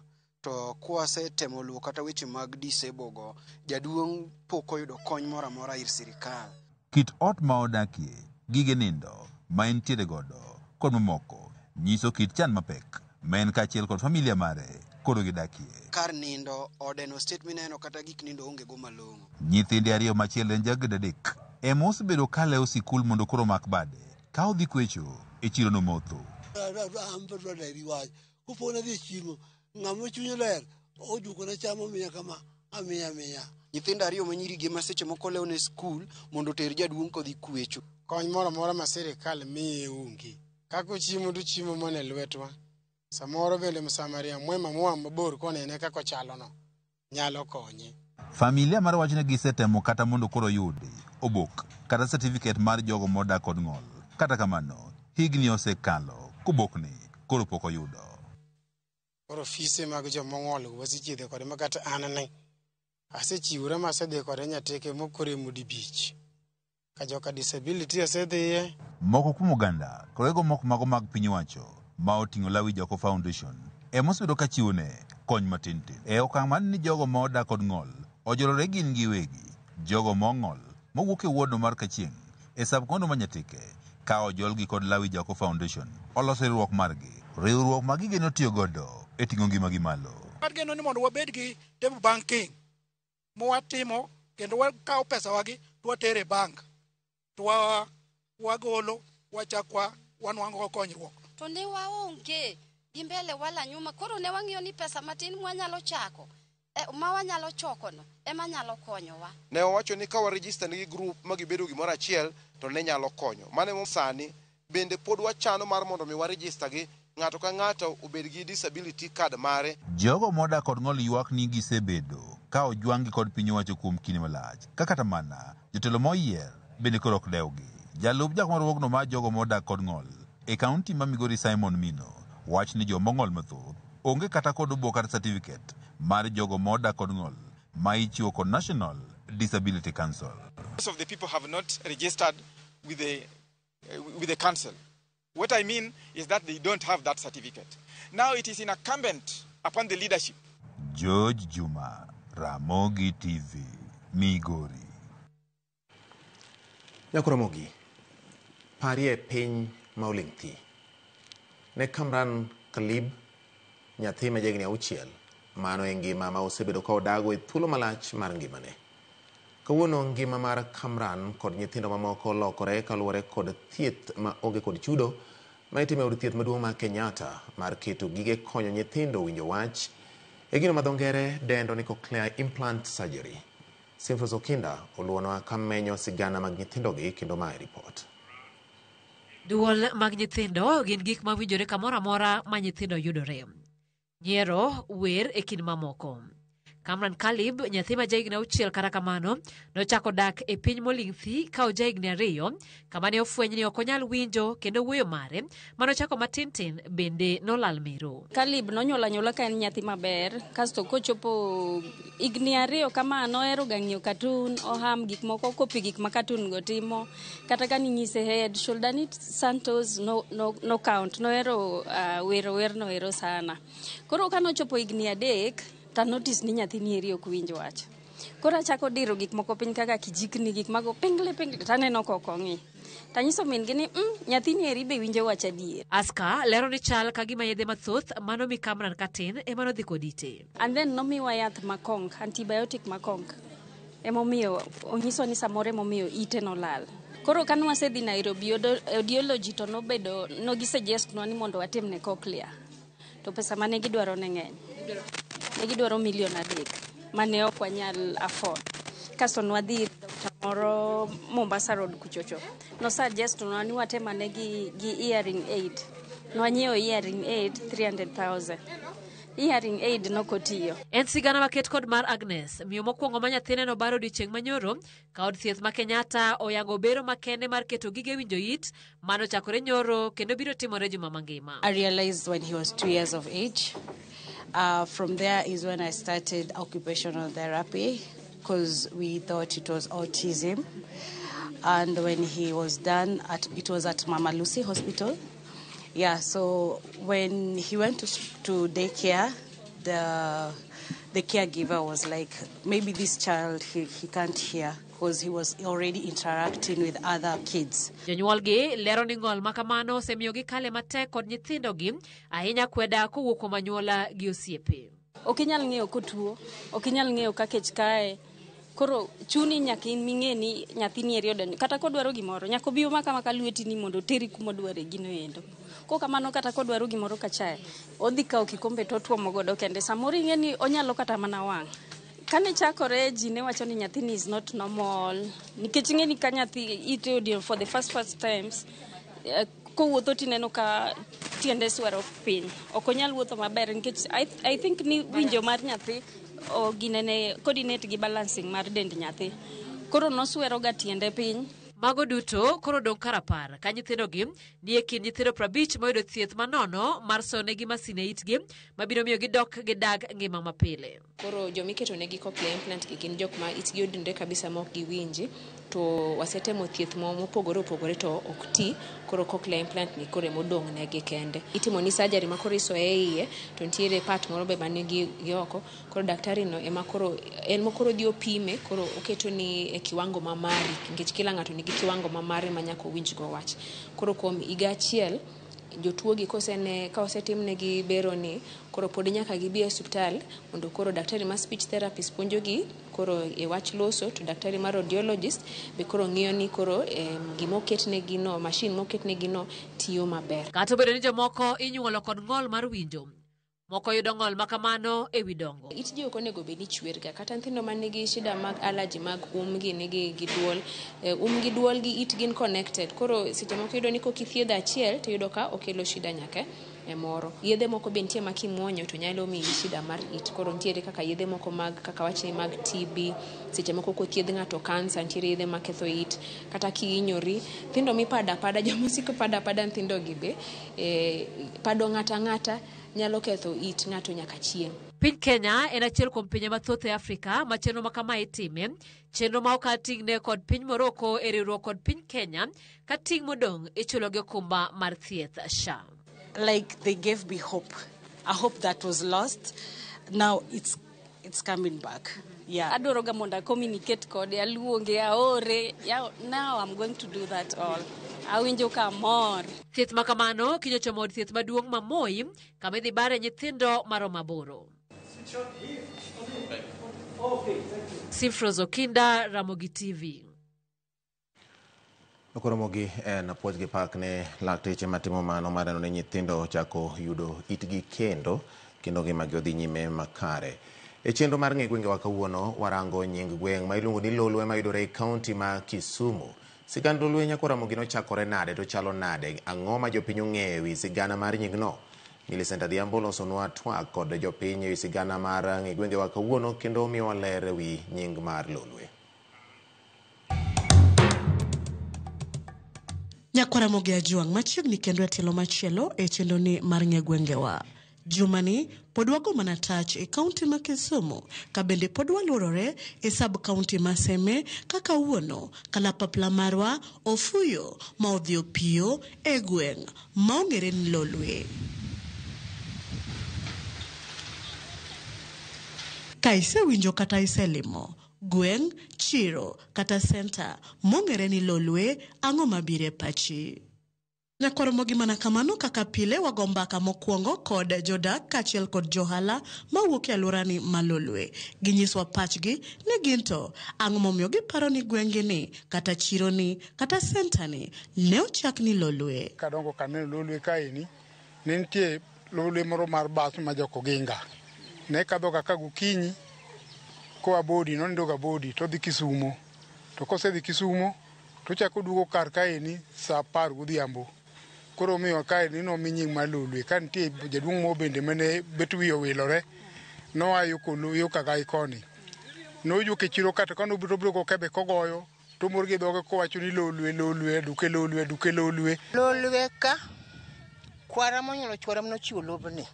To kwasetemo luwo kata weche mag disable go, jaduong' pok oyudo kony moro amora ir sirikal. Kit ot ma odakie, gige nindo ma entiere godo kod mamoko nyiso kit chan mapek ma en kaachiel kod familia mare koro gidakie. Kar nindo, ode no state mineno kata gik nindo onge go malong'o. Nyithinde ariyo machiel en ja grade 3 ema osebedo ka lewo sikul mondo koro omak bade ka odhi kwecho e chiro no motho. An be adwa leri wach. Kopo nadhi e chiro, ng'ama chunye ler ojukona cham omiya kama, amiya amiya. Nyithindo ariyo ma nyiri gi ema seche moko lewo ne skul mondo oter jaduong' kodhi kwecho. Kony moro amora ma sirikal miye onge. Kaka ochiemo to ochiemo mana e lwetwa. Samoro bende msamaria mwema moa mabor konene kaka ochalono nyalo konye. Familia mar wacho ni gisetemo kata mondo koro oyudi obok kata certificate mar jogo modak kod ng'ol. Kata kamano, higni osekalo kobokni koro pok oyudo. Koro ofise mag jomong'ol go wasechiedho kode ma kata an ne asechiwora ma asedhi kode Nyatike mokore Mudi Beach. Ka joka disability asedhiye. Moko kuom oganda kod wego moko mago mag piny owacho ma oting'o Lawi Jako Foundation ema osebedo ka chiwo ne kony matin tin. E okang' mar ni jogo ma odak kod ng'ol ojorore gin giwegi, jogo mong'ol mowuok e ward mar Kachieng' e sub county ma Nyatike ka ojolgi kod Lawi Jako Foundation oloso riwruok margi, riwruok ma gigeno tiyo godo e ting'o ngimagi malo. Wageno ni mondo wabed gi table banking mwatimo kendo wakawo pesa wagi to watere e bank to wagolo wachak wanwang'o konyruok. To ne waonge gi mbele wala nyuma, koro ne wang'iyo ni pesa matin mwanyalo chako ma wanyalo chokono ema nyalo konyowa. Ne owacho ni ka warejista nigi group ma gibedo gimoro achiel to ne nyalo konyo. Mano emo sani bende pod wachano mar mondo mi warejista gi ng'ato ka ng'ato obed gi disability card mare. Jogo modak kod ng'ol ywak ni gisebedo ka ojwang'gi kod piny owacho kuom kinde malach. Ka kata mana jotelo moyier bende koro ok dewgi. Jalup jakom mar riwruogno mar jogo modak kod ng'ol e kaunti ma Migori Simon Mino wach ni jomong'ol mathoth onge kata kod obok kata certificate mar jogo modak kod ng'ol ma ichiwo kod National Disability Council. Most of the people have not registered with the council. What I mean is that they don't have that certificate. Now it is incumbent upon the leadership. George Juma, Ramogi TV, Migori. Nyakoromogi, parie piny ma oling' thi. Ne Kamran Kalib, nyathi ma jahigni 6, mano e ngima ma osebedo ka odago e thuolo malach mar ngimane. Kawuono ngima mar Kamran kod nyithindo mamoko lokore kaluwore kod thieth ma onge kod chudo ma itimo e od thieth maduong' ma Kenyatta mar keto gige konyo nyithindo winjo wach e gino ma dho ngere dendo ni cochlear implant surgery. Simfros Okinda oluwonwa ka menyo sigana mag nyithindogi kendo mae ripot. Duol mag nyithindo gin gik mawinjore kamoro amora ma nyithindo yudore. Nyiero, wer e kind mamoko. Kamran Kalib, nyathi ma jahigni 6 kata kamano, nochako dak e piny moling' thi ka ojahigni 2, kama ne ofweny ni ok onyal winjo kendo wuoyo mare manochako matin tin bende nolal mero. Kalib nonyuol anyuola ka en nyathi maber, kasto kochopo higni 2 kama nohero ga ng'iyo cartoon, oham gik moko, kopi gik ma cartoon go timo. Kata ka ninyise head, shoulder ni Santos no count, nohero wero wer nohero sana. Koro ka nochopo higni 3, ta notice ni nyathi ni eri ok winj wach. Koro achako diro gik moko piny kaka kijikni, gik mago pingle pingle, taneno ka ok ong'i. Tanyiso min gi ni nyathi ni eri be winjo wach adier. Aska lero ni chal ka gima yedhe mathoth mano mi Kamran katin ema nodhi kod ite. And then nomiwa yath makong, antibiotic makong. Emomiyo onyiso ni samoro emomiyo ite nolal. Koro ka nwasedhi Nairobi audiology to nobedo nogi suggest nwa ni mondo watimne cochlear. To pesa mane gidwaro ne ng'eny. Ne gidwaro 3 million. mane ok wanyal afford. Kasto nwadhi ir doctor moro Mombasa Road kuchocho. No suggest nwa ni watem ane gi hearing aid. Nwanyiewo hearing aid 300,000. Hearing aid nokotiyo. En sigana maket kod mar Agnes, miyo mokwongo ma nyathine nobaro odiechieng' manyoro ka od thieth ma Kenyatta oyango bero makende mar keto gige winjo it manochakore nyoro kendo biro timore juma mangima. I realized when he was 2 years of age. From there is when I started occupational therapy because we thought it was autism. And when he was done, it was at Mama Lucy Hospital. Yeah, so when he went to daycare, the caregiver was like, maybe this child, he can't hear because he was already interacting with other kids. Jonyuolgi lero ni ng'ol ma kamano osemiyo gikale matek kod nyithindogi ahinya kweda kowuok kuom anyuola gi osiepe. Ok inyal ng'eyo kotuo, ok inyal ng'eyo ka kech kae. Koro chuni nyaka in ming'e ni nyathini eri odonjo. Kata kodwaro gimoro, nyaka obi omaka maka lweti ni mondo oteri kuma odware gino endo. Kok kamano kata kodwaro gimoro kachae, odhi kawo kikombe to otuomo godo kende. Samoro ing'e ni onyalo kata mana wang'. Kane chakore ji ne wacho ni nyathini is not normal. Nikech ing'e ni ka nyathi ite odio for the first times, kowuotho tineno ka tiende swero piny. Ok onyal wuotho maber nikech I think ni winjo mar nyathi o ginene coordinate gi balancing mar dend nyathi. Koro noswero ga tiende piny. Mago duto koro dong' karapar ka nyithindogi ni e kind nyithindo 50 moyudo thieth manono mar sonegi masin e itgi mabiro miyo gidok gidag ngima mapile. Koro jomiketo negi cochlear implant gi gin jok ma itgi odinore kabisa ma ok giwinji, to wasetemo thieth mopogore opogore to ok ti, koro cochlear implant ni koro emodong' negi kende. Itimo ni surgery ma koro isoye e iye to nitiere part moro be manigi gi oko, koro daktari no ema koro en mokoro odhi opime, koro oketo ni e kiwango ma mari nikech kila ng'ato nigi kiwango ma mare ma nyaka owinj go wach. Koro kuom higa achiel jotuo gi kosene ka osetimnegi bero ni koro pod nyaka gibi e osiptal mondo koro daktari ma speech therapist puonjogi koro e wach loso, to daktari mar audiologist be koro ng'iyo ni koro gima oketnegi no, machine moketnegi no tiyo maber. Kata obedo ni jomoko inyuolo kod ng'ol mar winjo, moko yudo ng'ol ma kamano e wi dongo. It ji ok onego bed ni chwer ga, kata nyithindo man nigi shida mag allergy mag umgi nigi gi duol, um gi duol gi it gin connected. Koro seche moko iyudo ni kokithiedho achiel to iyudo ka okelo shida nyaka e moro. Yedhe moko be nitie ma kimuonyo to nyalo miyi shida mar it. Koro nitiere kaka yedhe moko mag kaka wachni mag TB, seche moko kothiedh ng'ato kansa nitiere yedhe maketho it, kata kihinyori, nyithindo mipado apada, joma osiko pado apada nyithindo gi be, pado ng'ato ang'ata nyalo ketho it ng'ato nyaka chieng'. Piny Kenya en achiel kuom pinje mathoth e Afrika ma chenro ma kama itime, chenro ma okal ting'ne kod piny Morocco e riwruok kod piny Kenya ka ting' modong' ichulo gi okumba mar thieth SHA. Like they gave me hope, a hope that was lost. Now it's coming back. Yeah. Adwaro ga mondo a communicate kode, aluonge, aore. Yeah, now I'm going to do that all. Awinjo ka amor. Thieth ma kamano kinyo chomo od thieth maduong' ma Moi kama idhi bare nyithindo maromo 8. Simfros Okinda, Ramogi TV. Okoromogi en puoch gi pak ne lakteche matimo mano mar neno ni nyithindo ochako yudo itgi kendo ngimagi odhi nyime makare. E chenro mar ng'e gwengewa kawuono warango nying gweng' ma iluongo ni Lolwe mayudore e kaunti ma Kisumu. Sigand Lolwe nyako Ramogi nochakore nade to chalo nade? Ang'o ma jopiny ong'eyo ewi sigana mar nyingno? Millicent Adhiambo losonwa twak kod jopiny ewi sigana mar ng'e gwengewa kawuono kendo miyowa ler ewi nying mar Lolwe. Nyakwara Ramogi Ajwang' machiegni kendo e tielo machielo e chenro ni mar ng'e gwengewa. Jumani pod wago mana tach e kaunti ma Kisumu ka bende pod waluorore e sub kaunti ma Seme ka kawuono kalapapla marwa ofuyo ma odhi opiyo e gweng' ma ong'ere ni Lolwe. Ka isewinjo kata iselimo gweng', chiro kata senta mong'ere ni Lolwe, ang'o mabiro e pachi? Nyakwar Ramogi mana kamano kaka pile wago mbaka mokwongo kod jodak kaachiel kod johala mawuok e alworani ma Lolwe. Ginyiswa pachgi ni gin to ang'o momiyo giparo ni gweng'gi ni kata chironi kata sentani ne ochak ni Lolwe. Kadongo kaneno Lolwe kaeni, ne nitie Lolwe moro mar bas ma Jokoginga. Ne kadho ga ka gokinyi Koa Bodi nonindo ga Bodi to odhi Kisumo. To kosedhi Kisumo to ochako oduogo kar kaeni saa 10 godhiambo. Koro omiyo kaeni nomi nying mar Lolwe. Ka nitie jaduong' moro bende mane bet wiye owilore, noa yo kolu yo Kagai koni. Nowuok e chiro ka to kane obiro obiro gokebe kogoyo to omor gi dhoge kowacho ni Lolwe, Lolwe, aduke Lolwe, aduke Lolwe. Lolwe ka kwara monyuolo chuora manochiwo lobni.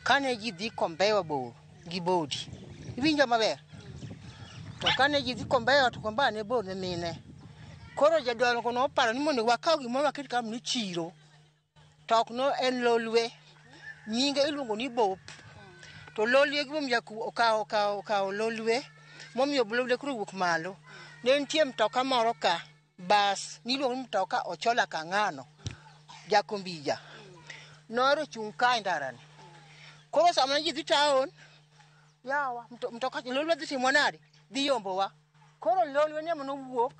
Kane ji dhi Kombewa bor gi Bodi. Iwinjo maber? To kane ji dhi Kombewa to Kombewa ne bor ne mine. Koro jodongo noparo ni mondo wakaw gimoro waket ka ni chiro. To ok no en Lolwe. Nyinge iluongo ni Bop. To Lolwe gimomiyo okawo Lolwe momiyo Lolwe koro owuok malo. Ne nitie mtoka moro ka bas niluongo ni mtoka Ochola Kang'ano Jakombija. Nohero chung' ka e ndarani. Koro sama ne ji dhi town, yawa mtoka Lolwe dhi timo nade? Dhi yombowa. Koro Lolwe ni ema nowuok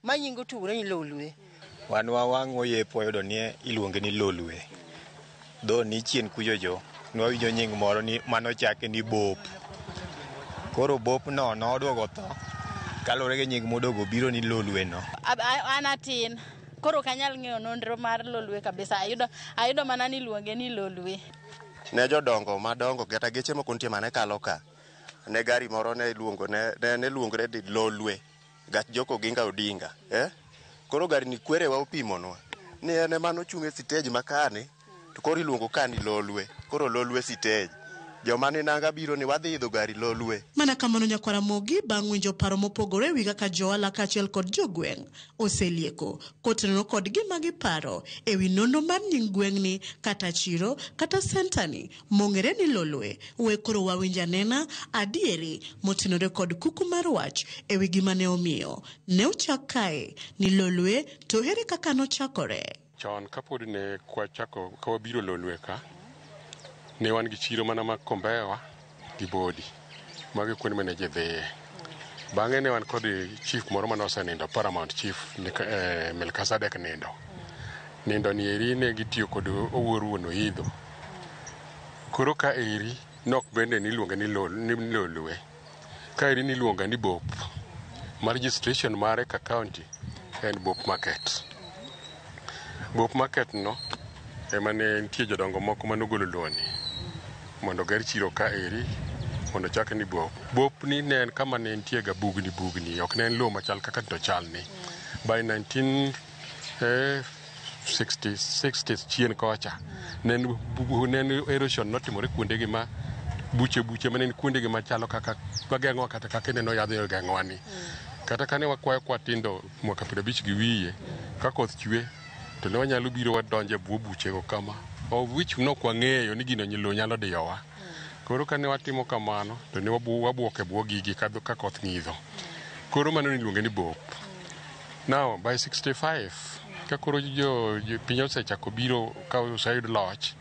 ma nyinge otugore ni Lolwe. Wan wawang' oyepo wayudo ni iluonge ni Lolwe. Dho ni chien kuchocho nwawinjo nying moro ni manochake ni Bop. Koro Bop no noduogo tho kaluwore gi nying moduogo biro ni Lolwe no. An atin koro ok anyal ng'eyo nonro mar Lolwe kabisa. Ayudo mana ni iluonge ni Lolwe. Ne jodongo madongo kata geche moko nitie mane kalo ka. Ne gari moro ne iluongo ne luongre ni Lolwe. Gach Joko Oginga Odinga. Koro gari ni kwerewa opimonwa. Ni en ema nochung' e sitej ma kani to koro iluongo ka ni Lolwe. Koro Lolwe sitej. Joma ni nanga biro ni wadhi idho gari Lolwe. Mana kamano nyakwar Ramogi bang' winjo paro mopogore ewi kaka johala kaachiel kod jogweng' oselieko kotenore kod gima giparo ewi nonro mar nying gweng'ni kata chiro kata sentani mong'ere ni Lolwe. We koro wawinj anena adieri motenore kod kuku mar wach ewi gima ne omiyo ne ochak kae ni Lolwe to ere kaka nochakore. Chon kapod ne kwachako ka wabiro Lolwe ka, ne wan gi chiro mana ma Kombewa gi Bodi. Mago e kuonde mane ji dhiye. Bang'e ne wan kod chief moro mane osenindo, Paramount Chief Melkizedek nindo. Nindo ni eri ne gitiyo kod Owuor wuon Oidho. Koro ka eri nok bende niluonge ni Lolwe. Ka eri niluonge ni Bop. Ma registration mare ka county en Bop Market. Bop Market no ema ne nitie jodongo moko manogolo loni mondo oger chiro ka eri mondo ochak ni Bop. Bop ni ne en kama ne nitie ga bugni bugni, ok ne en lowo machal kaka to chal ni. By 1960s chien kocha, ne en erosion notimore kuondegi ma buche buche mane en kuondegi machalo kaka mageng'owa kata kaka ineno yadh geng'owa ni. Kata kane wakwayo kwatindo mwaka 50 gi wiye, ka koth chwe to ne wanyalo biro wadonjo e bwo buchego kama, of which nok wang'eyo ni gino lowo nyalo diyowa. Koro kane watimo kamano to ne wabuok e bwo gigi ka koth ng'idho. Koro mano niluonge ni Bop. Now by 65 ka koro jo piny osechako biro ka oseyud loch,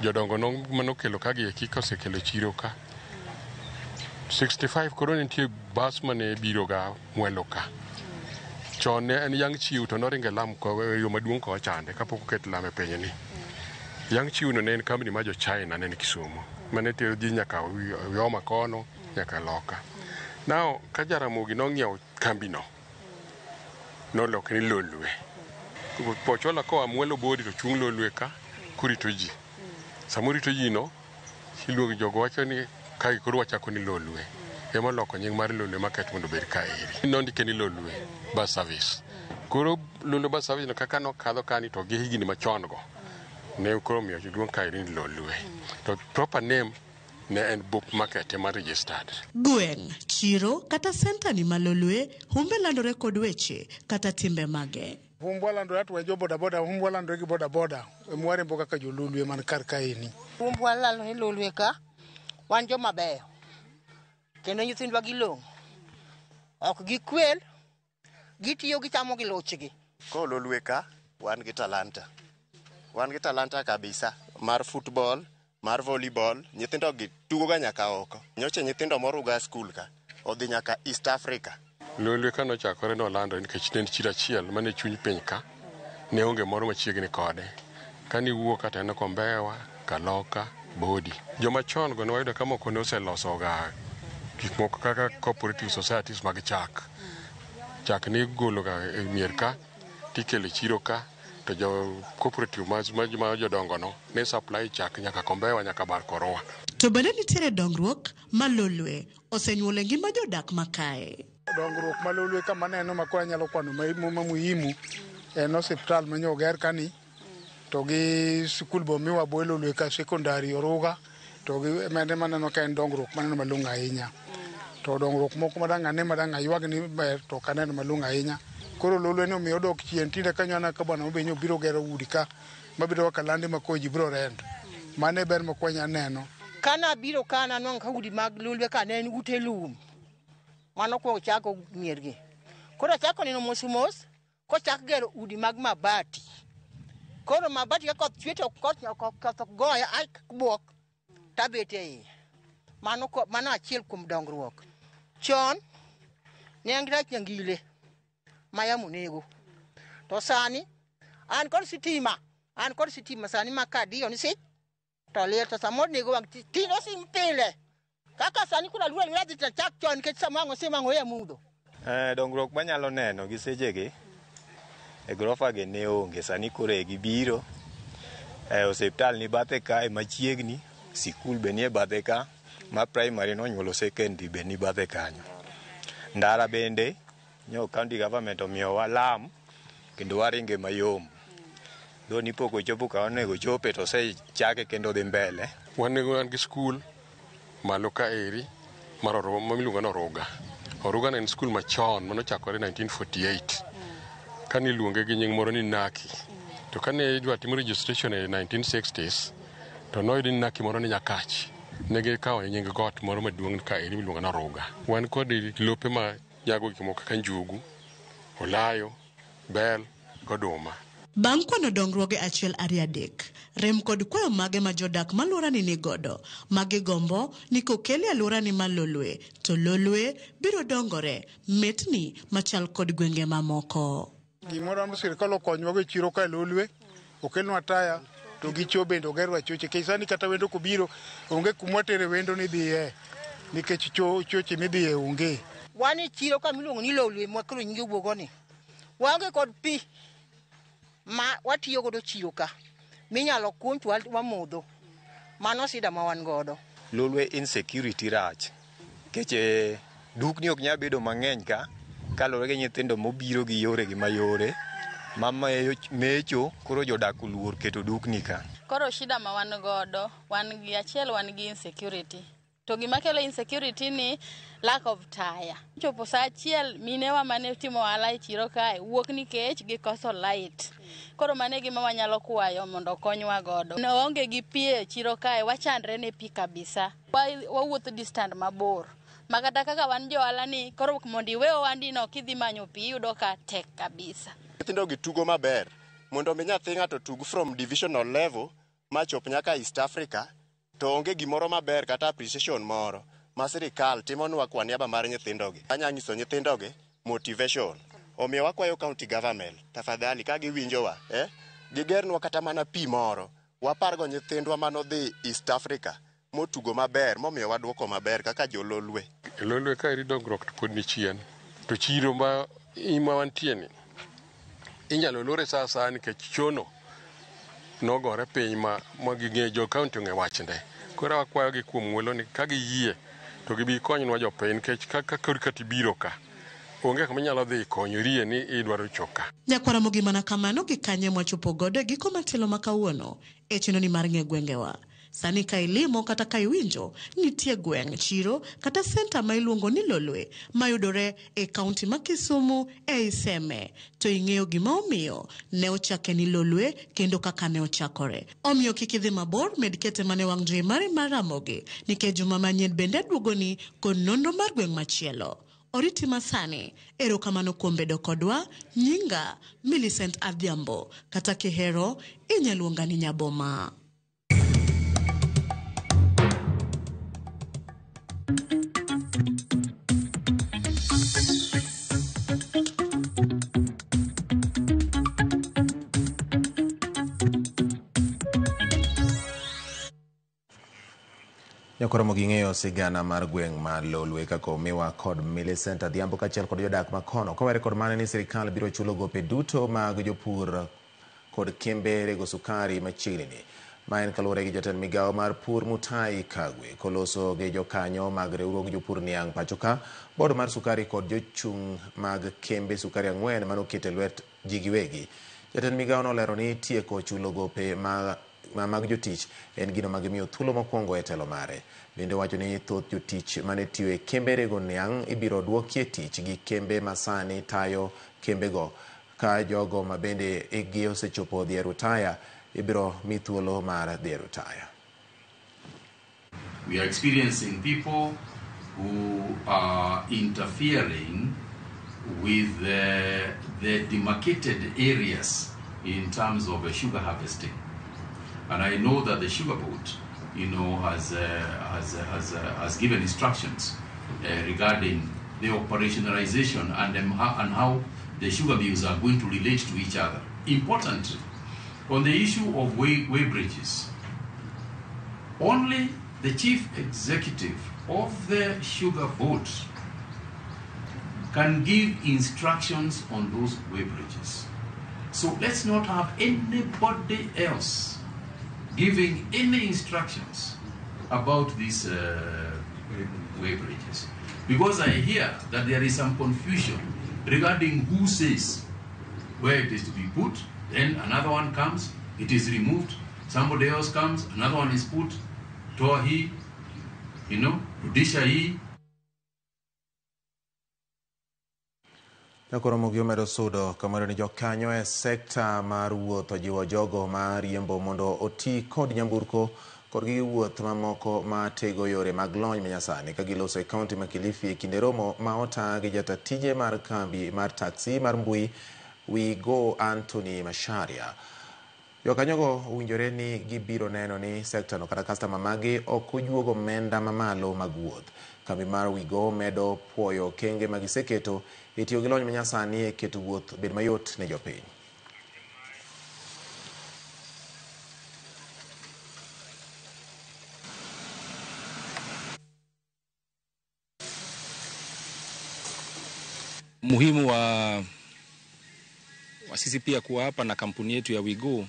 jodongo manokelo ka gi eki kosekelo chiro ka. 65 koro ne nitie bas mane biro ga Mwelo ka. Chon ne en Yang Chiu to noringo e lam yo maduong' kocha kapok oket lam e piny ni. Yang Chiu no ne en kambi mar jo China ne ni Kisumu mane tero ji nyaka Uyoma kono nyaka loka. Now ka Jaramogi nong'iewo kambi no, noloke ni Lolwe. Pochola koa Mwelo Bodi to chung' Lolwe ka korito ji. Samorito ji no, iluongo jogo wacho ni kae koro wachako ni Lolwe. Ema oloko nying mar Lolwe Market mondo obed ka eri. Nondike ni Lolwe Bus Service. Koro Lolwe Bus Service no kaka nokadho kani to gi higni machon go, ne koro omiyo luong kaeri ni Lolwe. To proper name ne en Bop Market ema registered. Gweng', chiro kata sentani ma Lolwe humbe landore kod weche kata timbe mage. Humbwa landore to jo bodaboda, humbwa landore gi bodaboda ema warembo kaka jololwe man kar kaeni. Humbwa lalo ni Lolwe ka wan joma beyo kendo nyithindwa gilong'o. Ok gikwel, gitiyo gichamo gi luchgi. Ko Lolwe ka wan gi talanta. Wan gi talanta kabisa mar football, mar volleyball, nyithindo gi tugo ga nyaka oko. Nyocha nyithindo moruga skul ka odhi nyaka East Africa. Lolwe ka nochakore nolandore nikech ne en chiro achiel mane chuny piny ka, ne onge moro machiegni kode. Kane iwuok kata en Kombewa, Kaloka, Bodi. Joma chon go ne wayudo ka moko ne oseloso ga Gik moko kaka cooperative societies mag chak. Chak ni igolo ga e mier ka tikelo e chiro ka to jo cooperative ma jodongo no ne supply chak nyaka Kombewa nyaka Bar Korowa. To bende nitiere dongruok ma Lolwe osenyuolo e ngima jodak ma kae. Dongruok ma Lolwe kama aneno ma koro anyalo kwano ma muhimu en osiptal manyo oger kani to gi sikul be omiwa bo e Lolwe ka sekondari Oruga to gi mende maneno ka en dongruok maneno malong'o ahinya. To dongruok moko madang' ane madang' aywag ni ber to ok aneno malong'o ahinya. Koro Lolwe ni omiyo odok chien tinde kanyo aneno ka bwana Obenyo obiro gero udi ka mabiro kaka lande ma koro ji biro rent. Mano e ber ma kwanya neno. Kana abiro ka nanwang'o ka udi mag Lolwe ka ne en ute lum. Mano kuongo chako miergi. Koro achako neno mos mos kochak gero udi mag mabati. Koro mabati ka koth chwe to koth ok goya ai buok tabet e iye. Mano achiel kuom dongruok. Chon ne an gi rach nyangile ma yamo nego. To sani an kod sitima, sani ma kadiyo ni sich to liel to samoro nego wang' tinde osim pile. Kaka sani koro aluor aluora dhi tachak chon nikech sama wang' osim wang' oya mudho. Dongruok manyalo neno gi sechegi e gorofa gi ne onge, sani koro e gibiro. Osiptal ni bathe kae machiegni, sikul be nie bathe ka, ma primary nonyuolo secondary be ni bathe kanyo. Ndara bende nyo county government omiyowa lam kendo waringe mayom. Dho ni pok ochopo kama onego ochope to osechake kendo dhi mbele. Wan gi skul malo ka eri mar miluongo ni Oruga. Oruga ne en skul machon manochakore 1948 kane iluonge gi nying moro ni Naki. To kane idwa tim registration e 1960s to noyud ni Naki moro ni Nyakach. Ne gikawo nying got moro maduong' ka eri miluongo ni Oruga. Wan kod lope ma nyago gik moko kaka njugu, olayo, bel goduma. Bang' kwano dongruoge 1 2 3, rem kod kwayo mage ma jodak malworani ni godo, ma gigombo ni kokel e alworani ma Lolwe, to Lolwe biro dongore metni machal kod gwenge mamoko. Gimoro ma sirikal okonywago e chiro ka Lolwe, okelnwa taya to gi cho bende ogerwa choche. Nikech sani kata wendo kobiro, onge kuma watere wendo ni dhiye, nikech choche midhiye onge. Wan e chiro kama iluongo ni Lolwe ma koro nyinge owuogo ni. Waonge kod pi ma watiyo godo chiro ka minyalo kuny to wamodho. Mano sida ma wan godo. Lolwe insecurity rach nikech dukni ok nyal bedo mang'eny ka kaluwore gi nyithindo mobiro gi yore gi mayore ma mecho koro jodak oluor keto dukni ka. Koro shida ma wan godo, wan gi achiel wan gi insecurity. To gima kelo insecurity ni lack of tire. Chopo saa achiel minewa mane timo ohala e chiro kae wuok nikech gikoso light. Koro mano e gima wanyalo kwayo mondo okonywa godo. Waonge gi pi e chiro kae, wachandre ne pi kabisa. Wawuotho distance mabor. Ma kata kaka wan jo ohala ni, koro mondo iwe ohandi no kidhi manyo pi iyudo ka tek kabisa. Nyithindo gi tugo maber mondo mi nyathi ng'ato tug from divisional level machop nyaka East Africa to onge gimoro maber kata appreciation moro ma sirikal timonwa kwa niaba mar nyithindogi. Anya nyiso nyithindogi motivation. Omiyo wakwayo county government tafadhali ka giwinjowa, gigernwa kata mana pi moro. Wapargo nyithindwa manodhi East Africa motugo maber momiyo waduoko maber kaka jololwe. Lolwe ka eri dongruok to pod ni chien. To chiro ma wantie ni inyalo lore sa asaya nikech chono nogore piny ma ging'e jo county ong'e wachne. Koro wakwayogi kuom ng'welo ni ka giyie to gibi konywa jopiny nikech kaka koro kata ibiro ka onge kama inyalo dhi konyorie ni idwaro choka. Nyakwara Ramogi mana kamano gi kanye mwachopo godo e giko matelo ma kawuono e chenro ni mar ng'e gwengewa. Sani ka ilimo kata ka iwinjo nitie gweng', chiro kata senta ma iluongo ni Lolwe mayudore e kaunti ma Kisumu ei Seme, to ing'eyo gima omiyo ne ochake ni Lolwe kendo kaka ne ochakore. Omiyo kik idhi mabor, med kete mane wang' jowi mari mar Ramogi nikech juma manyien bende duogoni kod nonro mar gweng' machielo. Oriti masani, erokamano kuom bedo kodwa. Nyinga Millicent Adhiambo, kata kihero inyaluonga ni Nyaboma. Nyakoromo ging'eyo sigana mar gweng' mar Lolwe kaka omiwa kod Millicent Adhiambo kaachiel kod jodak makono. Kowere kod mano ni sirikal biro chulo gope duto mag jopur kod kembe rego sukari machiegni ni. Ma en kaluwore gi jatend migawo mar pur Mutahi Kagwe koloso gi jokanyo mag riwruog jopur niang' pachoka, board mar sukari kod jochung' mag kembe sukari 4 manoketo e lwet ji giwegi. Jatend migawo nolero ni tieko chulo gope mag jotich en gino magimiyo thuolo mokwongo e telo mare. Bende owacho ni thoth jotich mane tiyo e kembe rego niang' ibiro duokie tich gi kembe masani tayo kembego, ka jogo ma bende hikgi osechopo dhi e rutaya ibiro mi thuolo mar dhi e rutaya. We are experiencing people who are interfering with the demarcated areas in terms of sugar harvesting. And I know that the sugar board, has given instructions regarding the operationalization and how the sugar mills are going to relate to each other. Importantly, on the issue of weighbridges, only the chief executive of the sugar board can give instructions on those weighbridges. So let's not have anybody else giving any instructions about these weighbridges. Because I hear that there is some confusion regarding who says where it is to be put, then another one comes, it is removed, somebody else comes, another one is put, toa hii, rudisha hii. Nyakoromo gi omedo sudo kamoro ni jokanyo e sekta mar wuoth ojiwo jogo ma riembo mondo oti kod nyamburko kod gige wuoth mamoko ma tego yore mag lony manyasani ka giloso e kaunti ma Kilifi e kinde romo ma ota gi jata tije mar kambi mar taxi mar mbui Wigo Anthony Macharia. Jokanyogo owinjore ni gibiro neno ni sekta no kata kastama magi ok ojuogo omenda mamalo mag wuoth. Kambi mar Wigo medo puoyo okenge ma giseketo e tiyo gi lony manyasani e keto wuoth bed mayot ne jopiny. Muhimu wa sisi pia kuwa hapa na kampuni yetu ya Wigo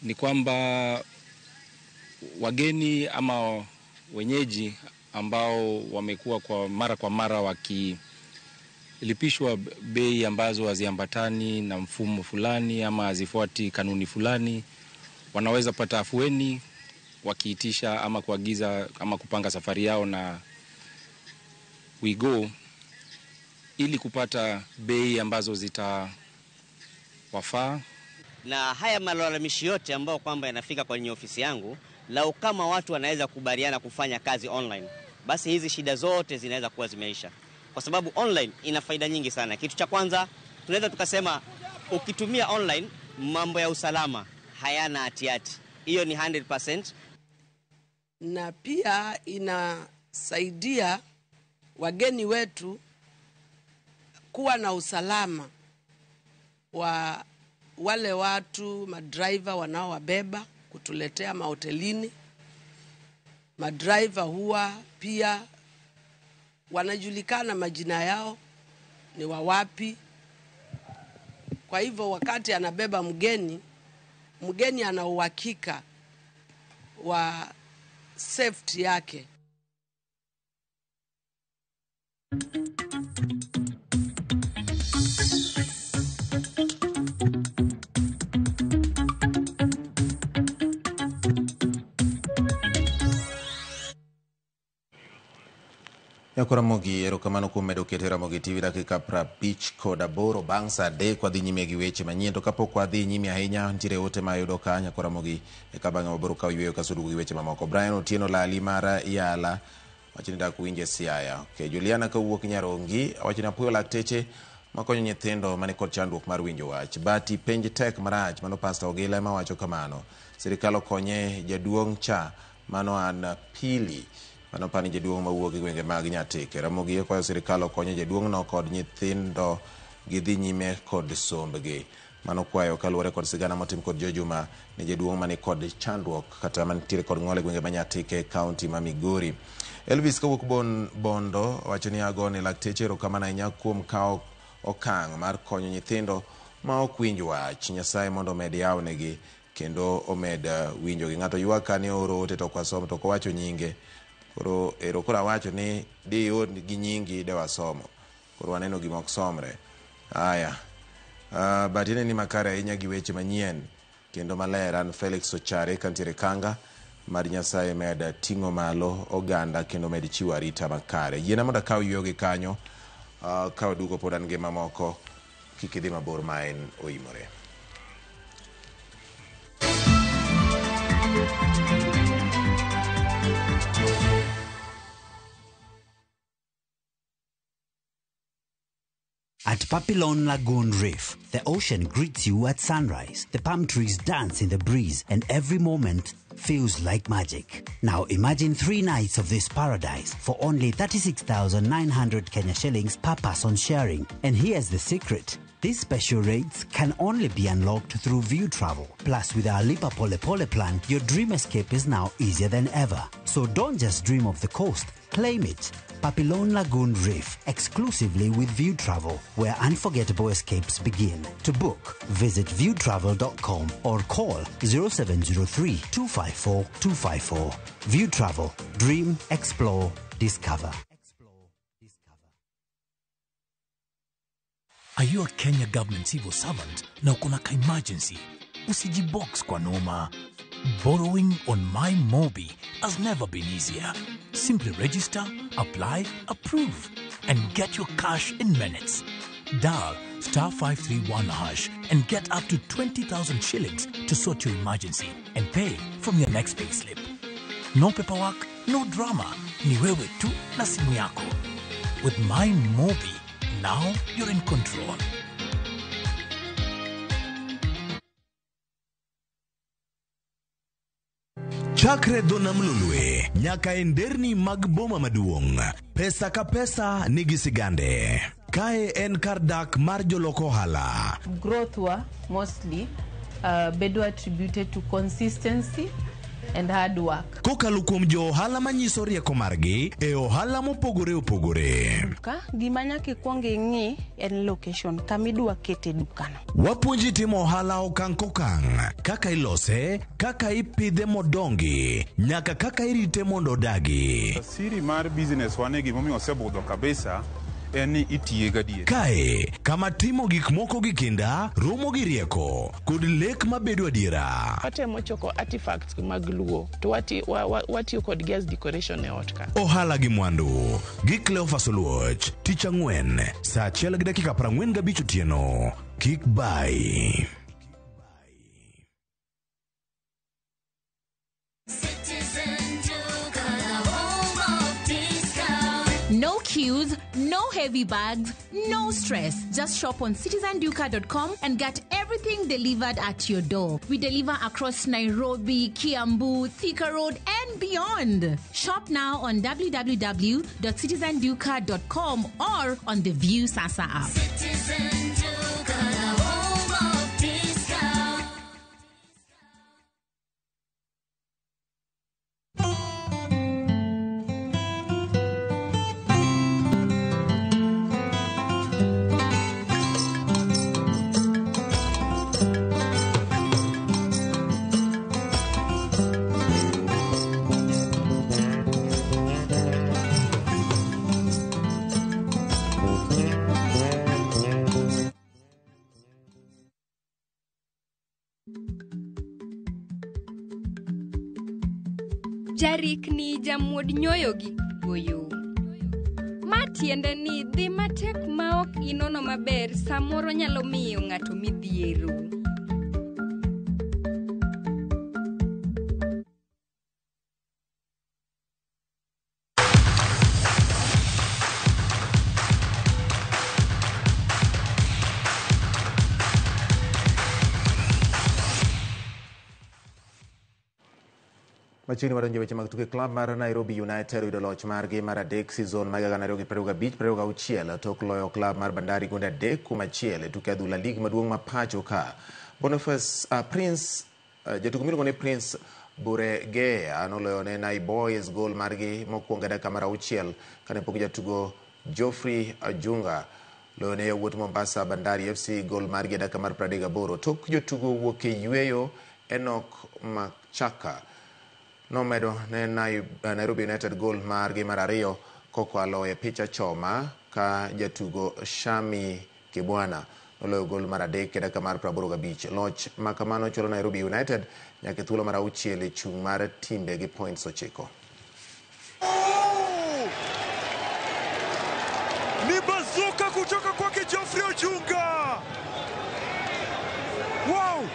ni kwamba wageni ama wenyeji ambao wamekuwa kwa mara wakilipishwa bei ambazo haziambatani na mfumo fulani ama hazifuati kanuni fulani, wanaweza pata afueni wakiitisha ama kuagiza ama kupanga safari yao na Wigo ili kupata bei ambazo zitawafaa. Na haya malalamishi yote ambayo kwamba yanafika kwenye ofisi yangu, lau kama watu wanaweza kubaliana kufanya kazi online, basi hizi shida zote zinaweza kuwa zimeisha. Kwa sababu online ina faida nyingi sana. Kitu cha kwanza, tunaweza tukasema ukitumia online mambo ya usalama hayana hatihati. Hiyo ni 100%. Na pia inasaidia wageni wetu kuwa na usalama wa wale watu madriver wanaowabeba kutuletea mahotelini. Madriver huwa pia wanajulikana majina yao ni wawapi. Kwa hivyo wakati anabeba mgeni, mgeni ana uhakika wa safety yake. Nyakoramogi, erokamano kuom medo keto Ramogi TV dakika 58 bang' saa 3 wadhi nyime gi weche manyien. To kapok wadhi nyime ahinya, nitiere ote ma ayudo ka Nyakoramogi eka bang'e wabiro kawo yweyo kasoduogo gi weche mamoko. Brian Otieno Lali mar Yala wacho ni dak winje Siaya. Okay, Juliana kawuok Nyarongi wacho ni apuoyo lakteche makonyo nyithindo mani kod chandruok mar winjo wach. Bati penj tek marach, mano Pastor Ogila ema wacho kamano. Sirikal okonye jaduong' cha mano an Pili. Mano pani jaduong' mawuok e gwenge mag Nyatike. Ramogi kwayo sirikal okonye jaduong' no kod nyithindo gidhi nyime kod sombgi. Mano kwayo kaluwore kod sigana motim kod Jojuma ne jaduong' mani kod chandruok kata mantiere kod ng'ol e gwenge ma Nyatike, kaunti ma Migori. Elvis kawuok Bondo wacho ni agone lakteche erokamano ahinya kuom kawo okang' mar konyo nyithindo ma ok winj wach. Nyasaye mondo omed yawnegi kendo omed winjogi. Ng'ato ywak ka ni ooro ote to ok wasomo to ok owacho nyinge. Koro ero koro awacho ni di ior gi nyingi de wasomo. Koro waneno gima ok somre. Aya. But ineni makare ahinya gi weche manyien kendo maler. An Felix Ochare kantiere Kanga. Mad Nyasaye med ting'o malo oganda kendo med chiwo arita makare. Yiena mondo akaw yueyo gi kanyo. Ka waduogo pod an gi mamoko. Kik idhi mabor ma en oimore. At Papillon Lagoon Reef, the ocean greets you at sunrise. The palm trees dance in the breeze, and every moment feels like magic. Now imagine 3 nights of this paradise for only 36,900 Kenya shillings per person sharing. And here's the secret. These special rates can only be unlocked through View Travel. Plus, with our Lipa Pole Pole plan, your dream escape is now easier than ever. So don't just dream of the coast, claim it. Papillon Lagoon Reef, exclusively with View Travel, where unforgettable escapes begin. To book, visit viewtravel.com or call 0703 254 254. View Travel, dream, explore, discover. Are you a Kenya government civil servant na uko na ka emergency? Usijibox kwa noma. Borrowing on MyMobi has never been easier. Simply register, apply, approve, and get your cash in minutes. Dial star 531# and get up to 20,000 shillings to sort your emergency and pay from your next payslip. No paperwork, no drama. Ni wewe tu na simu yako. With MyMobi, now you're in control. Chakre dho nam Lolwe nyaka e nderni mag boma maduong', pesa ka pesa nigi sigande. Kae en kar dak mar jolok ohala. Growth wa mostly bedo attributed to consistency and hard work. Kokalo kuom jo ohala manyiso rieko margi e ohala mopogore opogore. Ka gima nyaka ikwong ing'i en location kama idwa kete dukano. Wapuonji timo ohala okang' kokang', kaka ilose, kaka ipidhe modongi, nyaka kaka irite mondo odagi. Siri mar business wane gimomiyo osebudho kabisa en ni itiye gadier. Kae, kama timo gik moko gi kinda, romo gi rieko, kod lek mabedo adiera. Watemo choko artifacts mag Luo to watiyo kodgi as decoration e ot ka. Ohala gi mwandu, gi Cleophas Oluoch, tich ang'wen, saa 1:45 otieno. Kik bai. No queues, no heavy bags, no stress. Just shop on citizenduka.com and get everything delivered at your door. We deliver across Nairobi, Kiambu, Thika Road, and beyond. Shop now on www.citizenduka.com or on the View Sasa app. Citizen Duka, the home of discount. Jarikni jamuod nyoyo gi goyo. Ma tiende ni dhi matek ma ok inono maber samoro nyalo miyo ng'ato midhiero. Machiegni wadonjo e weche mag tuke. Klab mar Nairobi United oyudo loch margi mar adek season mag 2025-26 tok loyo klab mar Bandari gonde 3-1 e tuke adhula lig maduong' ma pacho ka. Boniface Prince jatugo miluongo ni Prince Buregea noloyo ne Nai Boys gol margi mokwongo e dakika mar 6 kane pok jatugo Geoffrey Ajunga loyo ne yawuot Mombasa Bandari FC gol margi e dakika mar 38. Tok jotugo wuok e yueyo, Enoch Machaka nomedo ne Nairobi United gol margi mar ariyo kokalo e picha choma ka jatugo Shami Kibwana noloyo gol mar adek e dakika mar 85. Loch ma kamano chwalo Nairobi United nyaka e thuolo mar 6 e chung' mar timbe gi points 9. Ni bazuka kutoka kwake Geoffrey Ojunga. Wow!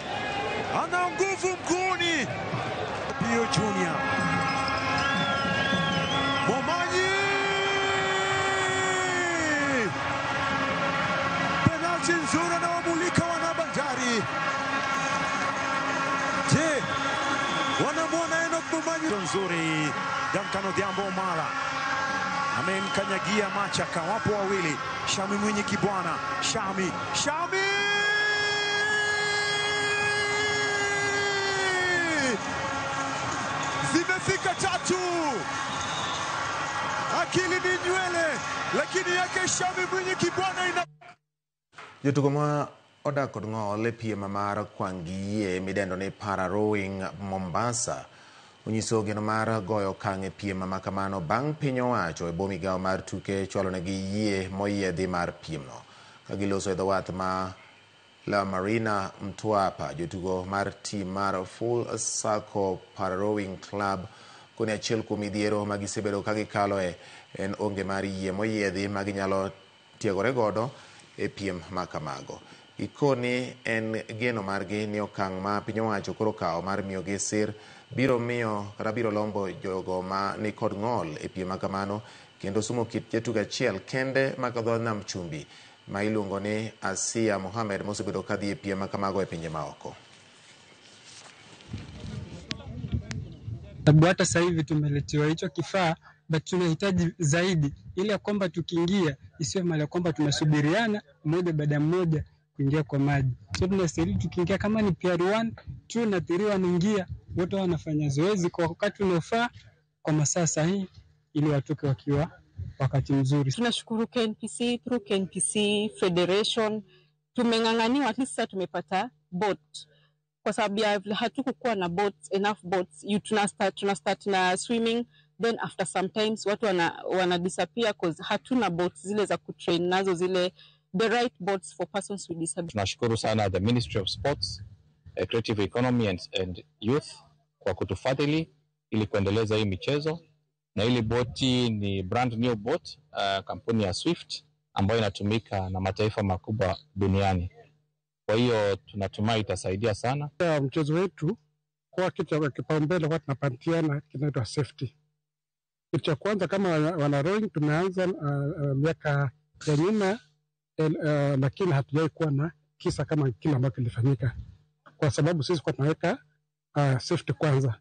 Ana nguvu mguuni. Pio Junior. Momanyi! Penalti nzuri anawamulika wana Bandari. Je, wanamwona Enoch Momanyi? Nzuri Duncan Odhiambo Omala amemkanyagia Machaka, wapo wawili. Shami Mwinyi Kibwana, Shami, Shami! Zimefika 3. Akili ni nywele, lakini yake Shami Mwinyi Kibwana ina Jotugo ma odak kod ng'ol e piem mar Kwangiyie midendo ni Para Rowing Mombasa onyiso geno mar goyo okang' e piem ma kamano bang' piny owacho e bwo migawo mar tuke chwalonegi yie moyiedhi mar piemno. Ka giloso e dho wath ma La Marina Mtwapa, jotugo mar tim mar Full Circle Para Rowing Club koni achiel kuom midhiero ma gisebedo ka gikaloe en onge mar yie moyiedhi ma ginyalo tiegore godo e piem ma kamago. Gikoni en geno margi ni okang' ma piny owacho koro kawo mar miyogi sir biro miyo kata biro lombo jogo ma nikod ng'ol e piem ma kamano kendo sumo kit jatugo achiel kende mag dho nam chumbi ma iluongo ni Asia Mohamed mosebedo ka dhi e piem ma kamago e pinje maoko. Sababu hata sasa hivi tumeletewa hicho kifaa, but tunahitaji zaidi ili ya kwamba tukiingia isiwe mali ya kwamba tunasubiriana mmoja baada ya mmoja kuingia kwa maji. So tunastahili tukiingia kama ni PR1, 2 na 3 wanaingia wote wanafanya zoezi kwa wakati unaofaa kwa masaa sahihi ili watoke wakiwa wakati mzuri. Tunashukuru KNPC, through KNPC Federation tumeng'ang'aniwa, at least sasa tumepata boat, kwa sababu ya hatukukuwa na boats, enough boats. You tuna start na swimming, then after sometimes watu wana disappear cause hatuna boats zile za kutrain nazo, zile the right boats for persons with disabilities. Tunashukuru sana the Ministry of Sports, Creative Economy and Youth kwa kutufadhili ili kuendeleza hii michezo. Na hili boti ni brand new boat, kampuni ya Swift ambayo inatumika na mataifa makubwa duniani. Kwa hiyo tunatumai itasaidia sana. Mchezo wetu kwa kitu cha kipaumbele kwa tunapatiana kinaitwa safety. Kitu cha kwanza kama wana rowing tumeanza miaka ya nyuma, lakini hatujawahi kuwa na kisa kama kile ambacho kilifanyika, kwa sababu sisi kwa tunaweka safety kwanza.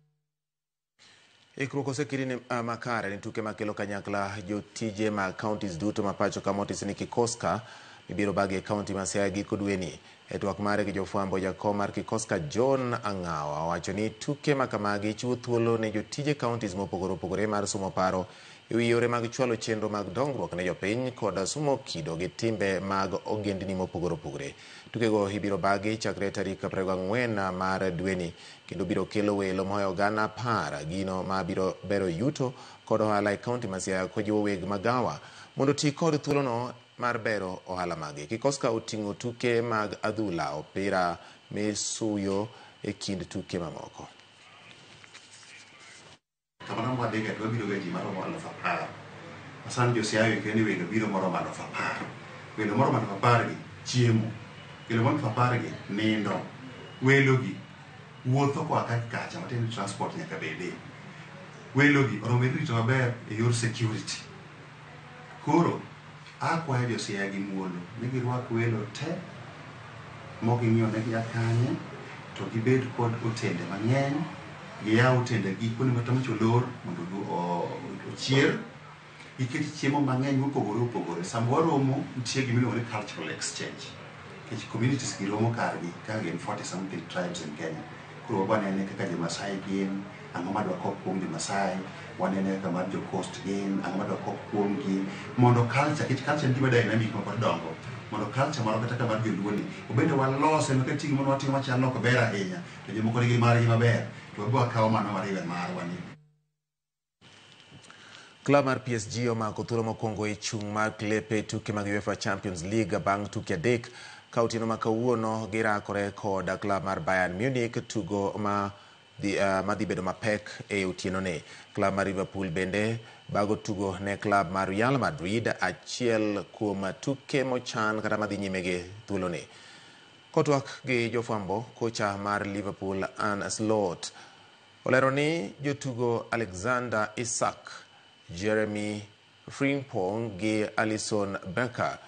Ikruok osekiri ni makare ni tuke makelo kanyakla jotije mag counties duto ma pacho ka motis ni Kikoska mibiro bagi e county ma Siaya giko dweni. E twak mare gi jofwambo, jakom mar Kikoska John Ang'awa owacho ni tuke ma kamagi chiwo thuolo ne jotije counties mopogore opogore mar somo paro e wi yore mag chwalo chenro mag dongruok ne jopiny kod somo kido gi timbe mag ogendni mopogore opogore. Tukego ibiro bagi chakre tarik 24 mar dweni kendo biro kelo welo mohewo 10,000, gino ma biro bero yuto kod ohala e county ma Siaya kojiwo weg magawa mondo ti kod thuolono mar bero ohala mage. Kikoska oting'o tuke mag adhula, opira misuyo e kind tuke mamoko. Kamano mwadhiga to wabiro ga ji maromo 10,000. Sani jo Siaya kende welo biro moromo 10,000. Welo moromo 10,000 gi chiemo, welo moromo 10,000 gi nindo, welo gi wuotho koa ka kacha matiende ni transport nyaka bede. Welo gi onego bed rito maber e yor security. Koro akwayo jo Siaya gi muolo ni girwak welo te mok ging'iyo ne gia kanye, to gibed kod otende mang'eny Giyaw tendegi kuonde ma tamacho olor mondo ochier. Giket chiemo mang'eny mopogore opogore. Sama waromo, nitie gima iluongo ni cultural exchange. Nikech communities gi romo kargi kaka gin 40 something tribes in Kenya. Koro wanene kaka jo Masai gin, ang'o madwa kop kuom jo Masai, wanene kaka mar jo Coast gin, ang'o madwa kop kuomgi, mondo culture, nikech culture en gima dynamic ma pod dongo, mondo culture marwa kata ka mar joluo ni, obende walose ma ka nitie gimoro watimo machalo ok ber ahinya, to jomoko nigi margi maber, to wabe wakawo mano wariwe marwa ni. Klab mar PSG omako thuolo mokwongo e chung' mar klepe tuke mag UEFA Champions League bang' tuke adek ka otieno ma kawuono girakore kod klab mar Bayern Munich tugo ma dhi bedo mapek e otieno ni. Klab mar Liverpool bende bago tugo ne klab mar Real Madrid achiel kuom tuke mochan kata madhi nyime gi thuolo ni. Kotwak gi jofwambo, kocha mar Liverpool Arne Slot olero ni jotugo Alexander Isak, Jeremy Frimpong gi Alisson Becker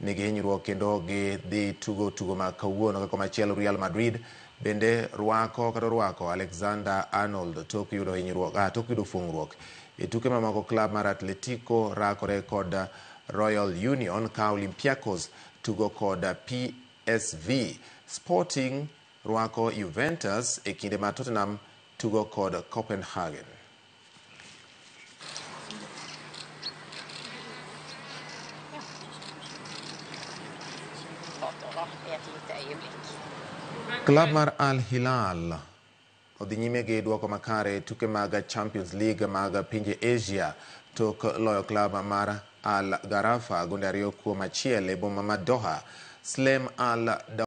nigi hinyruok kendo gidhi tugo tugo ma kawuono. Kaka machielo Real Madrid bende rwako kata orwako Alexander Arnold tok yudo hinyruok, tok yudo fungruok. E tuke mamoko klab mar Atletico rakore kod Royal Union ka Olympiacos tugo kod PSV. Sporting rwako Juventus e kinde ma Tottenham tugo kod Copenhagen. Klab mar Al Hilal odhi nyime gi duoko makare tuke mag Champions League mag pinje Asia tok loyo klab mar Al Gharafa gonde 2-1 e boma ma Doha. Slem Al